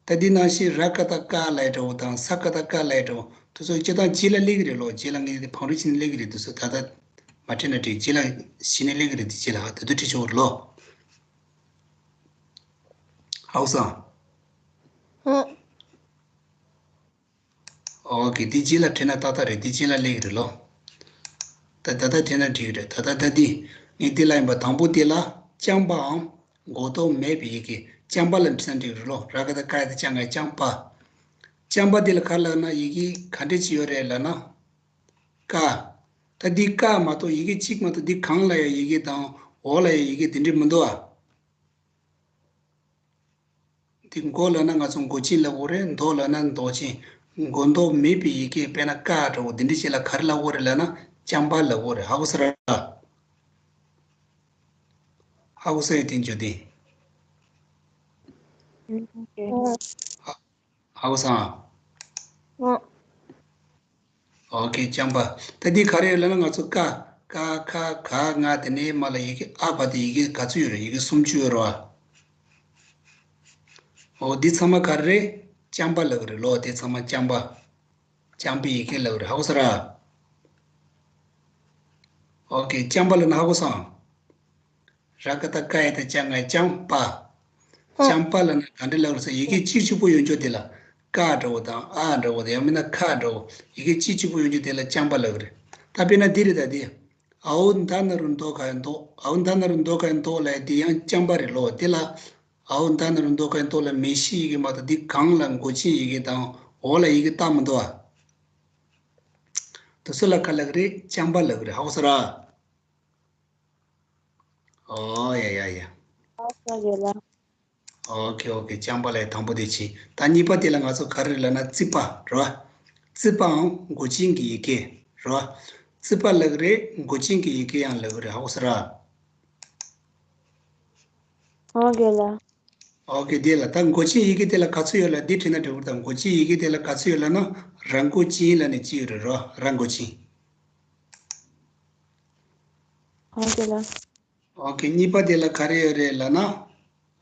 ད་འདི་ནང་བཞིན་ར་ག་བཏགས་རྐ་ལབ་ཡ་འདྲ་བོ་དང་ས་ག་བཏགས་སྐ་ལབ་ཡ་འདྲ་བོ་དེ་ཚོ་སྤྱིར་བཏང་རྗེས་ལ་སླེབས་ཀྱི་རེད་ལོ། རྗེས་ལ་ངས་དེ་བང་རིམ་བྱས་ནས་སླེབས་ཀྱི་རེད། དེ་ཚོ་ད་ལྟ་མ་དྲན་ན་དྲན། རྗེས་ལ་གཞི་ནས་སླེབས་ཀྱི་རེད། དེ་རྗེས་ལ་ཧ་དེ་ཚོ་ཁྲིད་ཆོག་གི་རེད་ལོ། ཧའོ་སང་། ཧོ། ཨོ་ཁེ། དེ་རྗེས་ལ་དྲན་ན་ཏག་ཏག་རེད། དེ་རྗེས་ལ་སླེབས་ཀྱི་རེད་ལོ། ད་ད་ལྟ་དེ་ན་འགྲིག་རེད། ད་ལྟ་ད་འདི་ངས་འདི་ལ་ཡིན་པ། དང་པོ་དེ་ལ་རྐྱང་པའམ་འགོ་ལྡོག་མེད་པའི་ཡི་གེ། རྐྱང་པ་ལ་འབྲི་ན་འགྲིག་རེད་ལོ། ར་ག་བཏགས་རྐ་ཡ་བཏགས་རྐྱང་ང་། རྐྱང་པ། རྐྱང་པ་དེ་ལ་ག་ལབ་ན། ཡི་གེ་ག་འདྲ་ཅིག་ཡོད་རེད་ལབ་ན། ཀ། ད་འདི་ཀ་མ་གཏོགས་ཡི་གེ་གཅིག་མ་གཏོགས། འདི་སྒང་ལ་ཡང་ཡི་གེ་དང་འོག་ལ་ཡང་ཡི་གེ་དེ་འདྲ་མི་འདུག་ཨ། འདི་མགོ་ལབ་ན་ང་ཚོ་མགོ་ཅན་ལབ་དགོས་རེད། ལྡོག་ལབ་ན་ལྡོག་ཅན། འགོ་ལྡོག་མེད་པའི་ཡི་གེ། དཔེར་ན་ཀ་འདྲ་བོ་འདི་འདྲ་ཅིག་ལ་ག་རེ་ལབ་དགོས་རེད་ལབ་ན། རྐྱང་པ་ལབ་དགོས་རེད། ཧ་གོ་སོང་ར། ཧ་གོ་སོང་ཡ། དེ་འཇོག་དེ། ཧ་གོ་སོང་ཨ། ཨོ་ཁེ། རྐྱང་པ། ད་འདི་ག་རེ་ཡོད་ལབ་ན། ང་ཚོ་ཀ། ཀ་ཁ་ག་ང་། དེ་ནས་མར་ལ་ཡི་གེ་ཨ་བར་དུ་ཡི་གེ་ག་ཚོད་ཡོད་རེད། ཡི་གེ་སུམ་ཅུ་ཡོད་རེད་བ། ཨོ་འདི་ཚང་མ་ག་རེ་རེད། རྐྱང་པ་ལབ་ཀྱི་རེད་ལོ། འདི་ཚང་མ་རྐྱང་པ། རྐྱང་པའི་ཡི་གེ་ལབ་ཀྱི་རེད། ཧ་གོ་སོང་ར། ཨོ་ཁེ། རྐྱང་པ་ལབ་ན་ཧ་གོ་སོང་། ར་ག་བཏགས་རྐ་ཡ་བཏགས་རྐྱང་ང་། རྐྱང་པ། ཨ། རྐྱང་པ་ལབ་ན་ག་འདྲ་ལབ་རེད་ཟེར། ཡི་གེ་གཅིག་གཅིག་པོ་ཡོད་ཆོག་དེ་ལ་ཀ་འདྲ་བོ་དང་ཨ་འདྲ་བོ་དང་། ཡང་མིན་ན་ཁ་འདྲ་བོ། ཡི་གེ་གཅིག་གཅིག་པོ་ཡོད་ཆོག་དེ་ལ་རྐྱང་པ་ལབ་ཀྱི་རེད། ད་དཔེར་ན་འདི་རེད། ད་འདི། ཨའོ་མདའ་ན་རུ་མདོ་ག་ཡ་མདོ། ཨའོ་མདའ་ན་རུ་མདོ་ག་ཡ་མདོ་ལབ་ཡ་འདི་ཡང་རྐྱང་པ་རེད་ལོ། དེ་ལ་ཨའོ་མདའ་ན་རུ་མདོ་ག་ཡ་མདོ་ལ་མེ་བཞི་ཡི་གེ་མ་གཏོགས། འདི་སྒང་ལ་མགོ་ཅན་ཡི་གེ་དང་འོག་ལ་ཡི་གེ་རྟགས་མི་འདུག་ཨ། དེ་ཚོ་ལ་ག་ལབ་ཀྱི་རེད། རྐྱང་པ་ལབ་ཀྱི་རེད། ཧ་གོ་སོང་ར། ཨོ་ཡ་ཡ་ཡ། ཨོ་ཁེ་ཨོ་ཁེ། རྐྱང་པ་ལབ་ཡ་དང་པོ་དེ་བྱས། ད་གཉིས་པ་དེ་ལ་ང་ཚོ་ག་རེ་ལབ་ན། རྩིག་པ་རེད་བ། རྩིག་པའང་མགོ་ཅན་གྱི་ཡི་གེ་རེད་བ། རྩིག་པ་ལབ་ཀྱི་རེད། མགོ་ཅན་གྱི་ཡི་གེ་ཡང་ལབ་ཀྱི་རེད། ཧ་གོ་སོང་ར། ཨོ་ཁེ་ལ། ཨོ་ཁེ། དེ་ལ་ད་མགོ་ཅན་ཡི་གེ་དེ་ལ་ག་ཚོད་ཡོད་ལབ། འདི་བྲིས་ན་འགྲིག་གི་རེད། ད་མགོ་ཅན་ཡི་གེ་དེ་ལ་ག་ཚོད་ཡོད་ལབ་ན། ར་མགོ་ཅན་ལབ་ནས་གཅིག་ཡོད་རེད་རོ། ར་མགོ་ཅན། ཨོ་ཁེ་ལ། ཨོ་ཁེ། གཉིས་པ་དེ་ལ་ག་རེ་ཡོད་རེད་ལབ་ན།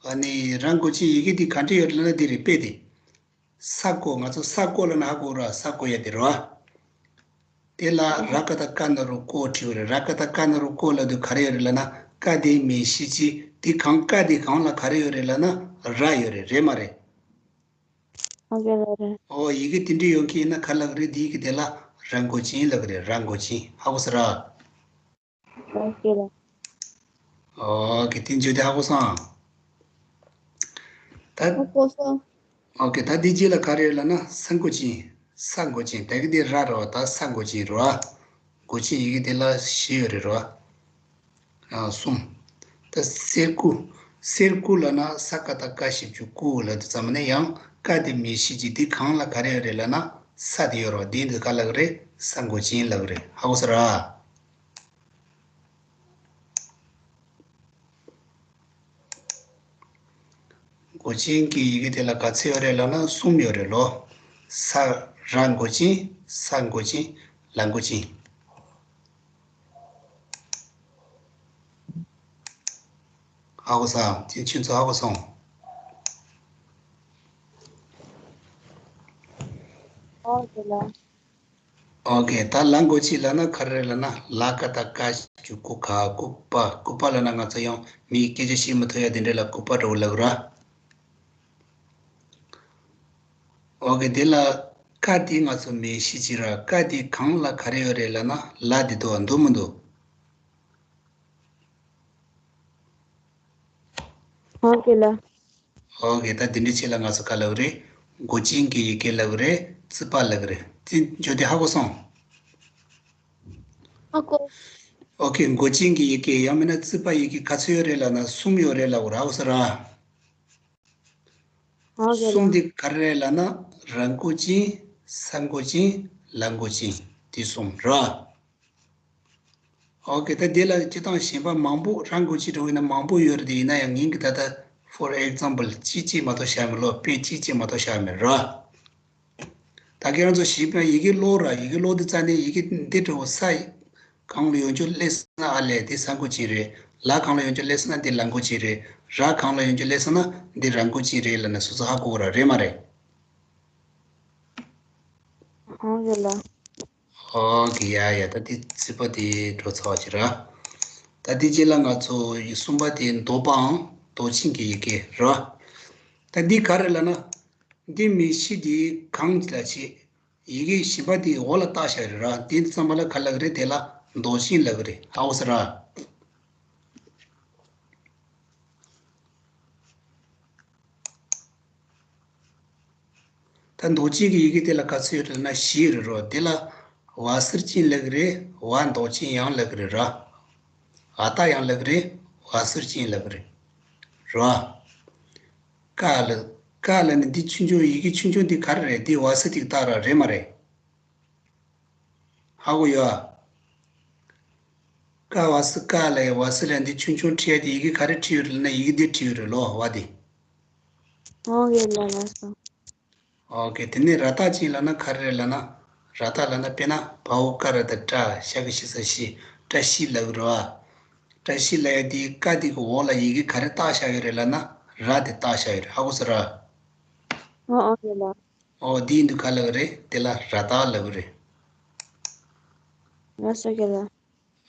ཨ་ནི་ར་མགོ་ཅན་ཡི་གེ་དེ་ག་འདྲ་ཡོད་རེད་ལབ་ན། འདི་རེད། དཔེ་དེ། ས་རྐོ། ང་ཚོ་ས་རྐོ་ལབ་ན་ཧ་གོ་ར། ས་རྐོ་ཡ་དེ་རེད་བ། དེ་ལ་ར་ག་བཏགས་རྐ་ན་རོ་རྐོ་བྲིས་པ་རེད། ར་ག་བཏགས་རྐ་ན་རོ་རྐོ་ལབ་དུས་ག་རེ་ཡོད་རེད་ལབ་ན། རྐ་དེ་མེ་བཞི་གཅིག། དེ་སྒང་། རྐ་དེ་སྒང་ལ་ག་རེ་ཡོད་རེད་ལབ་ན། ར་ཡོད་རེད། རེད་མ་རེད། ཨོ་ཁེ་ལ། རེད། ཨོ་ཡི་གེ་དེ་འདྲ་ཡོང་མཁན་ཡིན་ན་ག་ལབ་ཀྱི་རེད། དེ་ཡི་གེ་དེ་ལ་ར་མགོ་ཅན་ལབ་ཀྱི་རེད། ར་མགོ་ཅན། ཧ་གོ་སོང་ར། ཨོ་ཁེ་ལ། ཨོ་ཁེ། དེ་འཇོག་དེ་ཧ་གོ་སོང་། ད། ཧ་གོ་སོང་། ཨོ་ཁེ། ད་འདི་རྗེས་ལ་ག་རེ་ཡོད་ལབ་ན། ས་མགོ་ཅན། ས་མགོ་ཅན། ད་གི་དེ་ར་རེད་བ། ད་ས་མགོ་ཅན་རེད་བ། མགོ་ཅན་ཡི་གེ་དེ་ལ་བཞི་ཡོད་རེད་རོ། ཨ། གསུམ། ད་གསེར་སྐུ། གསེར་སྐུ་ལབ་ན་ས་ཀ་བཏགས་སྐ་ཞབས་ཀྱུ་སྐུ་ལབ་དུས་ཙམ་ནས་ཡང་རྐ་དེ་མེ་བཞི་གཅིག། དེ་སྒང་ལ་ག་རེ་ཡོད་རེད་ལབ་ན། ས་དེ་ཡོད་རེད་བ། དེ་འདི་ག་ལབ་ཀྱི་རེད། ས་མགོ་ཅན་ལབ་ཀྱི་རེད། ཧ་གོ་སོང་ར། མགོ་ཅན་གྱི་ཡི་གེ་དེ་ལ་ག་ཚོད་ཡོད་རེད་ལབ་ན། གསུམ་ཡོད་རེད་ལོ། ས། ར་མགོ་ཅན། ས་མགོ་ཅན། ལ་མགོ་ཅན། ཧ་གོ་སོང་། དེ་ཁྱོད་ཚོ་ཧ་གོ་སོང་། ཨོ་ཁེ་ལ། ཨོ་ཁེ། ད་ལ་མགོ་ཅན་ལབ་ན་ག་རེ་རེད་ལབ་ན། ལ་ཀ་བཏགས་ལྐ་ཞབས་ཀྱུ་ལྐུ། ག་ལྐུགས་པ། ལྐུགས་པ་ལབ་ན་ང་ཚོ་ཡང་མིའི་སྐད་ཆ་བཤད་མི་ཐུབ་ཡ་དེ་འདྲ་ལ་ལྐུགས་པ་འདྲ་བོ་ལབ་ཀྱི་རེད། ཨོ་ཁེ། དེ་ལ་ཀ་དེ་ང་ཚོ་མེ་བཞི་གཅིག་ར། ཀ་དེ་སྒང་ལ་ག་རེ་ཡོད་རེད་ལབ་ན། ལ་དེ་འདུག་བ། འདུག་མི་འདུག། ཨོ་ཁེ་ལ། ཨོ་ཁེ། ད་དེ་འདྲ་བྱས་ལ་ང་ཚོ་ག་ལབ་ཀྱི་རེད། མགོ་ཅན་གྱི་ཡི་གེ་ལབ་ཀྱི་རེད། རྩིག་པ་ལབ་ཀྱི་རེད། དེ་འཇོག་དེ་ཧ་གོ་སོང་། ཧ་གོ། ཨོ་ཁེ། མགོ་ཅན་གྱི་ཡི་གེ་ཡང་མིན་ན་རྩིག་པ་ཡི་གེ་ག་ཚོད་ཡོད་རེད་ལབ་ན། གསུམ་ཡོད་རེད་ལབ་ཀྱི་རེད། ཧ་གོ་སོང་ར། ཨོ་ཁེ་ལ། གསུམ་དེ་ག་རེ་རེད་ལབ་ན། ར་མགོ་ཅན། ས་མགོ་ཅན། ལ་མགོ་ཅན། དེ་གསུམ་ར། ཨོ་ཁེ། ད་དེ་ལ་སྤྱིར་བཏང་གཞན་པ་མང་པོ། ར་མགོ་ཅན་འདྲ་བོ་ཡིན་ན་མང་པོ་ཡོད་རེད་དེ། ཡིན་ན་ཡང་ངས་ཀྱི་ད་ལྟ་for example གཅིག་གཅིག་མ་གཏོགས་བཞག་མེད་ལོ། དཔེ་གཅིག་གཅིག་མ་གཏོགས་བཞག་མེད་ར། ད་ཁྱེད་རང་ཚོ་གཞན་པ་ཡི་གེ་ཀློག་ར། ཡི་གེ་ཀློག་དུས་ཙམ་ནས་ཡི་གེ་འདི་འདྲ་བོ་ས་སྒང་ལ་ཡོང་རྒྱུ་སླེབས་སོང་ན། ཨ་ལས། འདི་ས་མགོ་ཅན་རེད། ལ་སྒང་ལ་ཡོང་རྒྱུ་སླེབས་སོང་ན། འདི་ལ་མགོ་ཅན་རེད། ར་སྒང་ལ་ཡོང་རྒྱུ་སླེབས་སོང་ན། འདི་ར་མགོ་ཅན་རེད་ལབ་ནས་སོ་སོ་ཧ་གོ་གི་ར། རེད་མ་རེད། ཧོང་ཡོད་ལ། ཨོ་ཁེ། ཡ་ཡ། ད་འདི་རྩིག་པ་དེ་འགྲོ་ཚར་བ་ཅིག་ར། ད་འདི་རྗེས་ལ་ང་ཚོ་ཡི་གསུམ་པ་དེ་ལྡོག་པའམ་ལྡོག་ཅན་གྱི་ཡི་གེ་ར། ད་འདི་ག་རེ་ལབ་ན། འདི་མེ་བཞི་འདི་སྒང་ལ་བྱས། ཡི་གེ་གཞན་པ་དེ་འོག་ལ་བཏགས་བཞག་རེད་ར། དེ་ཙམ་པ་ལ་ག་ལབ་ཀྱི་རེད། དེ་ལ་ མདོག་ཅན་ལབ་ཀྱི་རེད། ཧ་གོ་སོང་ར། ད་མདོག་ཅན་གྱི་ཡི་གེ་དེ་ལ་ག་ཚོད་ཡོད་རེད་ན་བཞི་ཡོད་རེད་རོ། དེ་ལ་བ་ཟུར་ཅན་ལབ་ཀྱི་རེད། བ་མདོག་ཅན་ཡང་ལབ་ཀྱི་རེད་ར། འ་ད་ཡང་ལབ་ཀྱི་རེད། བ་ཟུར་ཅན་ལབ་ཀྱི་རེད་ར། ཀ་ལ། ཀ་ལ་ནི་འདི་ཆུང་ཆུང་ཡི་གེ་ཆུང་ཆུང་འདི་ག་རེ་རེད། འདི་བ་ཟུར་དེ་གི་རྟགས་ར་རེད་མ་རེད། ཧ་གོ་ཡོད་ཨ། ཀ་བ་ཟུར་ཀ་ལ་ཡ་བ་ཟུར་ལ་འདི་ཆུང་ཆུང་བྲིས་ཡ་དེ་ཡི་གེ་ག་རེ་བྲིས་ཡོད་རེད་ལབ་ན་ཡི་གེ་འདི་བྲིས་ཡོད་རེད་ལོ་བ་དེ། ཨོ་ཡོད་ལ་ལགས་སོ། ཨོ་ཀེ། དེ་ནས་ར་བཏགས་ཅན་ལབ་ན་ག་རེ་རེད་ལབ་ན། ར་བཏགས་ལབ་ན་དཔེར་ན་བ་འོག་ཀ་ར་བཏགས་བྲ་ཞ་གི་ཞི་ས་ཞི། བཀྲ་ཤིས་ལབ་ཀྱི་རེད་བ། བཀྲ་ཤིས་ལབ་ཡ་དེ་ཀ་དེ་གི་འོག་ལ་ཡི་གེ་ག་རེ་བཏགས་བཞག་ཡོད་རེད་ལབ་ན་ར་དེ་བཏགས་བཞག་ཡོད་རེད། ཧ་གོ་སོང་ར། ཨོ་ཨོ་ཡོད་ལ། ཨོ་དེ་ཡིན་དུས་ག་ལབ་ཀྱི་རེད། དེ་ལ་ར་བཏགས་ལབ་ཀྱི་རེད། ལགས་སོ་ཡོད་ལ།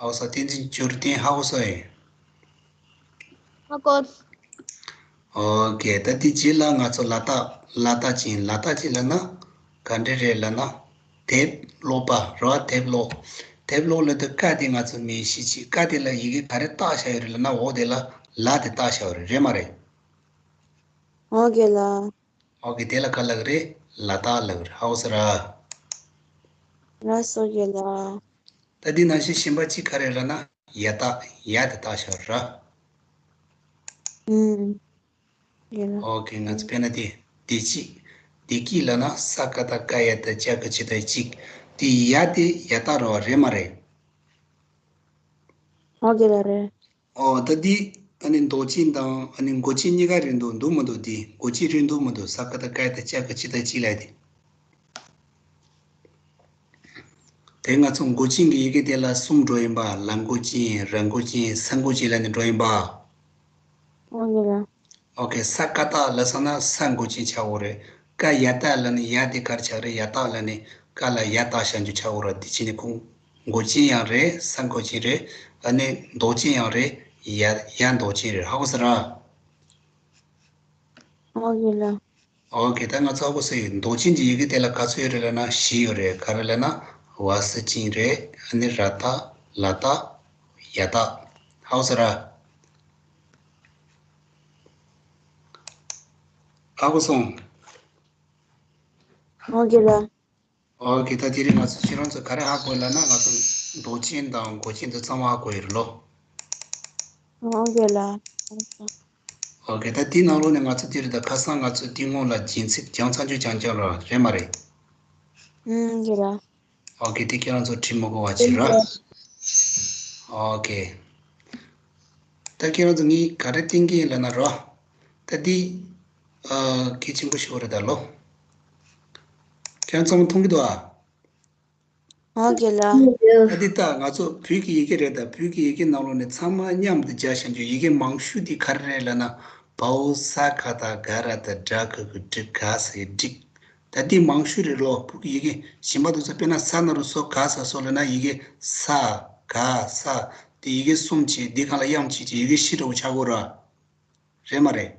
ཨོ་སོ། བསྟན་འཛིན་འབྱོར་ལྡན་ཧ་གོ་སོང་ངས། ཧ་གོ། ཨོ་ཀེ། ད་དེ་རྗེས་ལ་ང་ཚོ་ལ་དྭགས། ལ་དྭགས་ཅན། ལ་དྭགས་ཅན་ལབ་ན་ག་འདྲ་རེད་ལབ་ན། དེབ་ཀློག་པ་རེད་བ། དེབ་ཀློག་དེབ་ཀློག་ལབ་དུས་ཀ་དེ་ང་ཚོ་མི་ཤེས་ཅིག་ཀ་དེ་ལ་ཡི་གེ་ག་རེ་བཏགས་བཞག་ཡོད་རེད་ལབ་ན་འོ་དེ་ལ་ལ་དེ་བཏགས་བཞག་ཡོད་རེད། རེད་མ་རེད། ཨོ་ཡོད་ལ། ཨོ་ཀེ། དེ་ལ་ག་ལབ་ཀྱི་རེད། ལ་དྭགས་ལབ་ཀྱི་རེད། ཧ་གོ་སོང་ར། ལགས་སོ་ཡོད་ལ། ད་འདི་ནང་བཞིན་གཞན་པ་གཅིག་ག་རེ་རེད་ལབ་ན་ཡ་བཏགས། ཡ་དེ་བཏགས་བཞག་ར། ཨུམ། ཡོད་ལ། ཨོ་ཀེ། ང་ཚོ་དཔེར་ན་དེ་བདེ་སྐྱིད། བདེ་སྐྱིད་ལབ་ན་ས་ཀ་བཏགས་སྐ་ཡ་བཏགས་སྐྱ་གི་ཆེ་ད་སྐྱིད། དེ་ཡ་དེ་ཡ་བཏགས་རེད་བ། རེད་མ་རེད། ཨོ་ཡོད་ལ་རེད། ཨོ་ད་འདི་ཨ་ནི་མདོག་ཅན་དང་ཨ་ནི་མགོ་ཅན་གཉིས་ཀ་རེད་འདུག་འདུག་མི་འདུག་འདི་མགོ་ཅན་རེད་འདུག་མི་འདུག་ས་ཀ་བཏགས་སྐ་ཡ་བཏགས་སྐྱ་གི་ཆེ་ད་སྐྱིད་ལབ་དེ། དེ་ང་ཚོ་མགོ་ཅན་གྱི་ཡི་གེ་དེ་ལ་གསུམ་འགྲོ་ཡིན་པ། ལ་མགོ་ཅན། ར་མགོ་ཅན། ས་མགོ་ཅན་ལབ་ནས་འགྲོ་ཡིན་པ། ཨོ་ཡོད་ལ། ཨོ་ཀེ། ས་ཀ་བཏགས་ལབ་སོང་ན་ས་མགོ་ཅན་ཆགས་ཡོད་རེད། སྐ་ཡ་བཏགས་ལབ་ནས་ཡ་དེ་ག་རེ་ཆགས་རེད། ཡ་བཏགས་ལབ་ནས་སྐ་ལ་ཡ་བཏགས་བཞག་རྒྱུ་ཆགས་ཡོད་རེད། དེ་བྱས་ནས་ཁོང་མགོ་ཅན་ཡང་རེད། ས་མགོ་ཅན་རེད། ཨ་ནི་མདོག་ཅན་ཡང་རེད། ཡ་ཡ་མདོག་ཅན་རེད། ཧ་གོ་སོང་ར། ཨོ་ཡོད་ལ། ཨོ་ཀེ། ད་ང་ཚོ་ཧ་གོ་སོང་ཡོད། མདོག་ཅན་གྱི་ཡི་གེ་དེ་ལ་ག་ཚོད་ཡོད་རེད་ལབ་ན་བཞི་ཡོད་རེད། ག་རེ་ལབ་ན་བ་ཟུར་ཅན་རེད། ཨ་ནི་ར་བཏགས། ལ་བཏགས། ཡ་བཏགས། ཧ་གོ་སོང་ར། ཧ་གོ་སོང་། ཨོ་ཡོད་ལ། ཨོ་ཀེ། ད་དེ་རིང་ང་ཚོ་ཁྱེད་རང་ཚོ་ག་རེ་ཧ་གོ་ལབ་ན་ང་ཚོ་མདོག་ཅན་དང་མགོ་ཅན་དེ་ཚང་མ་ཧ་གོ་ཡོད་རེད་ལོ། ཨོ་ཡོད་ལ། ཨོ་ཀེ། ད་དེའི་ནང་ལོགས་ནས་ང་ཚོ་དེ་རེད། ད་ཁ་སང་ང་ཚོ་དེ་སྔོན་ལ་རྒྱན་ཚིག་སྦྱངས་ཚར་རྒྱུ་རྐྱང་རྐྱང་ར་རེད་མ་རེད། ཨུམ་ཡོད་ལ། ཨོ་ཀེ། དེ་ཁྱེད་རང་ཚོ་བྲིས་མི་དགོས་པ་བྱེད་ར། ཨོ་ཀེ། ད་ཁྱེད་རང་ཚོ་ངས་ག་རེ་བསྟན་གྱི་ཡིན་ལབ་ན་རོ། ད་འདི་ཨ་གལ་ཆེན་པོ་ཞིག་རེད་ད་ལོ། ཁྱེད་རང་ཚང་མ་མཐོང་གི་འདུག་ཨ། ཨོ་ཀེ་ལ། ད་འདི་ད་ང་ཚོ་བོད་ཀྱི་ཡི་གེ་རེད། ད་བོད་ཀྱི་ཡི་གེ་ནང་ལོགས་ནས་ཚང་མ་མཉམ་དུ་སྦྱར་བཞག་རྒྱུ་ཡི་གེ་མང་ཤོས་འདི་ག་རེ་རེད་ལབ་ན། བའོ་ས་ག་བཏགས་སྒ་ར་བཏགས་སྒྲ་གི་གུ་སྒྲི་ག་ས་ཡི་སྒྲིག་ད་འདི་མང་ཤོས་རེད་ལོ། བོད་ཀྱི་ཡི་གེ་གཞན་པ་དེ་ཚོ་དཔེར་ན་ས་ན་རོ་སོ་ག་ས་སོ་ལབ་ན་ཡི་གེ་ས་ག་ས་དེ་ཡི་གེ་གསུམ་བྱས། འདི་སྒང་ལ་དབྱངས་བྱས་བྱས་ཡི་གེ་བཞི་འདྲ་བོ་ཆགས་ཀྱི་ཡོད་ར། རེད་མ་རེད།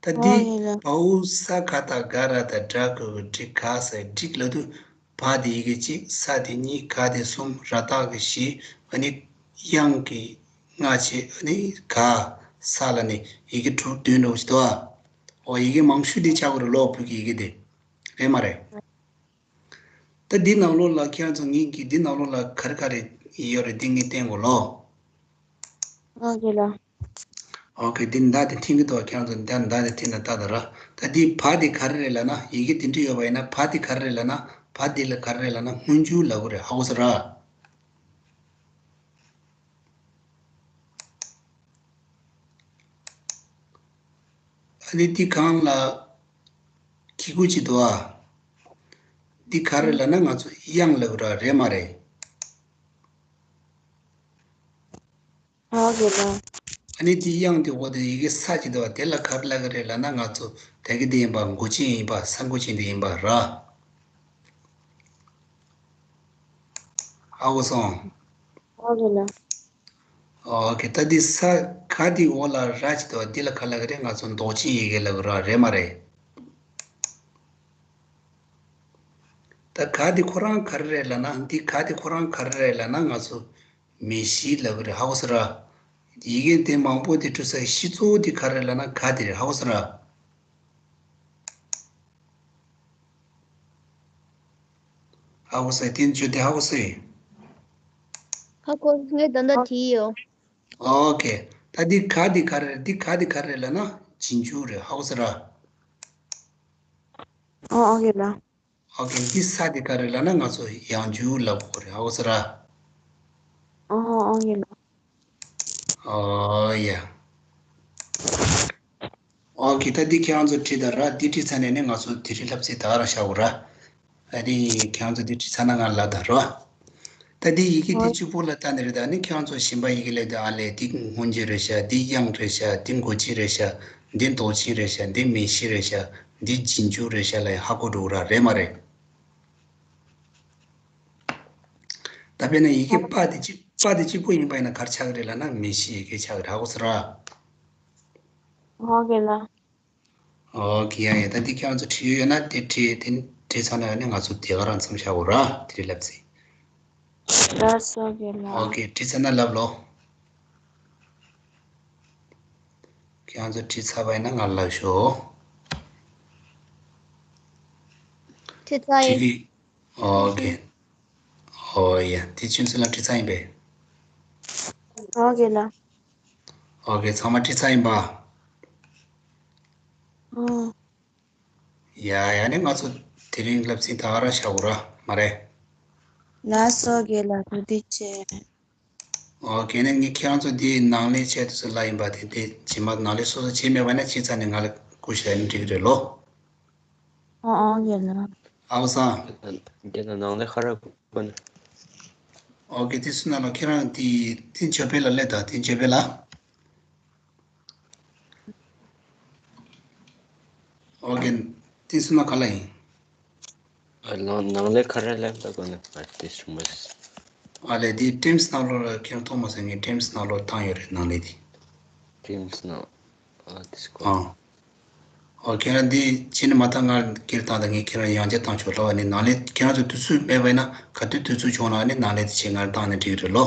ད་འདི་ཨོ་ཡིན་ལ། བའོ་ས་ག་བཏགས་སྒ་ར་བཏགས་སྒྲ་གི་གུ་སྒྲི་ག་ས་ཡི་སྒྲིག་ལབ་དུས་བ་དེ་ཡི་གེ་གཅིག་ས་དེ་གཉིས་ག་དེ་གསུམ་ར་བཏགས་གི་བཞི། ཨ་ནི་དབྱངས་ཀྱི་ལྔ་བྱས། ཨ་ནི་ག་ས་ལབ་ནས་ཡི་གེ་དྲུག་བདུན་འདྲ་བོ་ཞིག་འདུག་ཨ། ཨོ་ཡི་གེ་མང་ཤོས་འདི་ཆགས་ཀྱི་རེད་ལོ། བོད་ཀྱི་ཡི་གེ་དེ། རེད་མ་རེད། ད་འདི་ནང་ལོགས་ལ་ཁྱེད་རང་ཚོ་ངེད་ཀྱི་འདི་ནང་ལོགས་ལ་ག་རེ་ག་རེ་ཡོད་རེད་འདི་ངས་བསྟན་དགོས་ལོ། ཨོ་ཀེ་ལ། ཨོ་ཀེ། འདི་མདའ་དེ་འཐེན་གྱི་འདུག་ཁྱེད་རང་ཚོ་མདའ་མདའ་དེ་འཐེན་ན་ལྟ་དང་ར། ད་འདི་བ་དེ་ག་རེ་རེད་ལབ་ན། ཡི་གེ་དེ་འདྲ་ཡོད་པ་ཡིན་ན་བ་དེ་ག་རེ་རེད་ལབ་ན། བ་འདི་ལ་ག་རེ་རེད་ལབ་ན་སྔོན་འཇུག་ལབ་དགོས་རེད། ཧ་གོ་སོང་ར། ཨ་ནི་འདི་སྒང་ལ་གི་གུ་ཅིག་འདུག་ཨ། འདི་ག་རེ་ལབ་ན་ང་ཚོ་དབྱངས་ལབ་ར། རེད་མ་རེད། ཨོ་ཀེ་ལ། ཨ་ནི་འདི་དབྱངས་དེ་འོག་དེ་ཡི་གེ་ས་ཅིག་འདུག་ཨ། དེ་ལ་ག་རེ་ལབ་ཀྱི་རེད་ལབ་ན་ང་ཚོ་དེ་གི་འདི་ཡིན་པ། མགོ་ཅན་ཡིན་པ། ས་མགོ་ཅན་དེ་ཡིན་པ་ར། ཧ་གོ་སོང་། ཨོ་ཀེ་ལ། ཨོ་ཀེ། ད་འདི་ས་ག་འདི་འོག་ལ་ར་ཅིག་འདུག་ཨ། འདི་ལ་ག་ལབ་ཀྱི་རེད། ང་ཚོ་མདོག་ཅན་ཡི་གེ་ལབ་ཀྱི་ར། རེད་མ་རེད། ད་ ད་ག་དེ་ཁོ་རང་ག་རེ་རེད་ལབ་ན། འདི་ག་དེ་ཁོ་རང་ག་རེ་རེད་ལབ་ན། ང་ཚོ་མེ་བཞི་ལབ་གི་རེད། ཧ་གོ་སོང་ར། ཡི་གེ་དེ་མང་པོ་དེ་འབྲི་སའི་གཞི་གཙོ་བོ་དེ་ག་རེ་རེད་ལབ་ན། ག་དེ་རེད། ཧ་གོ་སོང་ར། ཧ་གོ་སོང་། དེ་བརྗོད་དེ་ཧ་གོ་སོང་། ཧ་གོ། ངས་ད་ལྟ་བྲིས་ཡོད། ཨོ་ཁེ། ད་འདི་ག་འདི་ག་རེ་རེད། འདི་ག་འདི་ག་རེ་རེད་ལབ་ན། རྗེས་འཇུག་རེད། ཧ་གོ་སོང་ར། ཨོ་ཨོ་ཁེ་ལ། ཨོ་ཁེ། འདི་ས་འདི་ག་རེ་ལབ་ན། ང་ཚོ་ཡང་འཇུག་ལབ་དགོས་རེད། ཧ་གོ་སོང་ར། ཨོ་ཨོ་ཁེ་ལ། ཨོ་ཡ། ཨོ་ཁེ། ད་འདི་ཁྱེད་རང་ཚོ་བྲིས་དང་ར། འདི་བྲིས་ཚར་ནས་ནི་ང་ཚོ་དེ་རིང་བསླབ་ཚིགས་ད་ག་རང་བཞག་དགོས་ར། ཨ་ནི་ཁྱེད་རང་ཚོ་འདི་བྲིས་ཚར་ན་ང་ལབ་དང་རོ། ད་འདི་ཡི་གེ་འདི་ཨོ་གཅིག་པོ་ལ་ལྟ་ནི་རེད། ད་ནི་ཁྱེད་རང་ཚོ་གཞན་པ་ཡི་གེ་ལ་ལྟ། ཨ་ལས། འདི་སྔོན་འཇུག་རེད་ཤག་འདི་དབྱངས་རེད་ཤག་འདི་མགོ་ཅན་རེད་ཤག་འདི་འདོགས་ཅན་རེད་ཤག་འདི་མེ་བཞི་རེད་ཤག་འདི་རྗེས་འཇུག་རེད་ཤག་ལབ་ཧ་གོ་འགྲོ་གི་ར། རེད་མ་རེད། ད་དཔེར་ན་ཡི་གེ་པ་དེ་གཅིག་པ་དེ་གཅིག་པོ་ཡིན་པ་ཡིན་ན་ག་རེ་ཆགས་ཀྱི་རེད་ལབ་ན། མེ་བཞི་ཡི་གེ་ཆགས་ཀྱི་རེད། ཧ་གོ་སོང་ར། ཨོ་ཁེ་ལ། ཨོ་ཁེ། ཡ་ཡ། ད་འདི་ཁྱེད་རང་ཚོ་བྲིས་ཡོད་ན་དེ་བྲིས། དེ་བྲིས་ཚར་ན་ནི་ང་ཚོ་དེ་ག་རང་མཚམས་བཞག་དགོས་ར། དེ་རིང་བསླབ་ཚིགས། ལགས་སོ་ཁེ་ལ། ཨོ་ཁེ། བྲིས་ཚར་ན་ལབ་ལོ། ཁྱེད་རང་ཚོ་བྲིས་ཚར་བ་ཡིན་ན་ང་ལ་ལབ་ཤོག་བྲིས་ཚར་ཡིན། བྲིས་ཀྱི། ཨོ་ཁེ། ཨོ་ཡ། དེ་ཆུན་ཚོད་ལ་བྲིས་ཚར་ཡིན་པས། ཨོ་ཁེ་ལ། ཨོ་ཁེ། ཚང་མ་བྲིས་ཚར་ཡིན་པ། ཨོ། ཡ་ཡ། ནི་ང་ཚོ་དེ་རིང་བསླབ་ཚིགས་ད་ག་རང་བཞག་དགོས་ར། མ་རེད། ལགས་སོ་ཁེ་ལ། ཐུགས་རྗེ་ཆེ། ཨོ་ཁེ། ནི་ངས་ཁྱེད་རང་ཚོ་འདི་ནང་ལས་བྱས་དུས་སུ་ལབ་ཡིན་པ་དེ། དེ་རྗེས་མ་ནང་ལས་སོ་སོ་བྱས་མེད་པ་ན་བྱས་ཚར་ནས་ང་ལ་སྐུ་ཞབས་ནི་འགྲིག་གི་རེད་ལོ། ཨོ་ཨོ་ཁེ་ལ། ཨ་བ་སང་། ཁེ་ལ་ནང་ལས་ཁ་ར་གོ་ན། ཨོ་ཁེ། དེ་སུ་ན་ལོ། ཁྱེད་རང་དེ་དེ་འཇོ་པེ་ལ་སླེབས་དང་། དེ་འཇོ་པེ་ལ། ཨོ་ཁེ། དེ་སུ་ན་ག་ལ་ཡིན། ཨ་ལང་ནང་ལས་ཁ་ར་ལ་ད་གོ་ན། ཨ་དེ་སུ་མ། ཨ་ལས། དེ་ཊིམ་སི་ནང་ལོགས་ལ་ཁྱེད་རང་མཐོང་མ་སོང་། ངས་ཊིམ་སི་ནང་ལོགས་བཏང་ཡོད་རེད། ནང་ལས་དེ། ཊིམ་སི་ནང་། ཨ་དེ་སུ་གོ། ཨ། ཨོ་ཁྱེད་རང་འདི་ཕྱིན་ནས་མ་ཐག་ང་སྒེར་བཏང་དང་། ངས་ཁྱེད་རང་ཡང་བསྐྱར་བཏང་ཆོག་ལབ་པ་ནི། ནང་ལས་ཁྱེད་རང་ཚོ་དུས་ཚོད་མེད་པ་ཡིན་ན། ག་དུས་དུས་ཚོད་བྱུང་ན་ནི་ནང་ལས་དེ་ཆེད་ང་བཏང་ནས་འགྲིག་རེད་ལོ།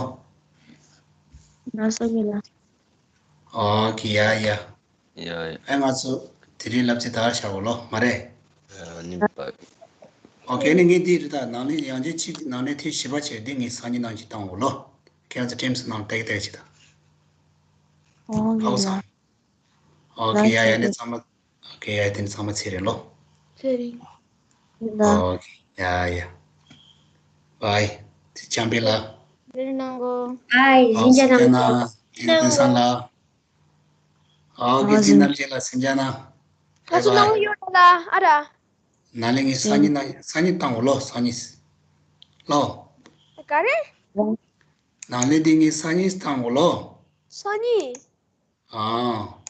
ལགས་སོ་ཁེ་ལ། ཨོ་ཁེ། ཡ་ཡ། ཡ་ཡ། ཨེ་ང་ཚོ་དེ་རིང་བསླབ་ཚིགས་ད་བཞག་དགོས་ལོ། མ་རེད། ཨ་ནི་པ། ཨོ་ཁེ། ནི་ངས་འདི་རེད། ད་ནང་ལས་ཡང་བསྐྱར་གཅིག་ནང་ལས་དེ་བཞི་པ་བྱས། འདི་ངས་སང་ཉིན་ནང་བཞིན་བཏང་དགོས་ལོ། ཁྱེད་རང་ཚོ་ཊིམ་སི་ནང་ཏག་ཏག་བྱེད་དང་། ཨོ་ཁེ་ལ། ཨོ་ཁེ། ཡ་ཡ། ནི་ཚང་མ། ཨོ་ཁེ། ཡ་ཡ། དེ་ནི་ཚང་མ་ཚེ་རིང་ལོ། ཚེ་རིང་། ཨོ་ཁེ། ཡ་ཡ། བའི། དེ་ཅམ་པེ་ལ། ཚེ་རིང་ནང་གོ། ཨའི། ཨོ་སེམས་ཅན་ན། དེ་ནི་ཀུན་བཟང་ལ། ཨོ་ཁེ། དེ་ནམ་རྒྱལ་ལ་སེམས་ཅན་ན། ཁ་སུ་ནང་ཡོད་ལ་ཨ་ར། ནང་ལས་ངས་སང་ཉིན་ན། སང་ཉིན་བཏང་དགོས་ལོ། སང་ཉིན་ལོ། ག་རེ། ནང་ལས་དེ་ངས་སང་ཉིན་བཏང་དགོས་ལོ། སང་ཉིན། ཨ།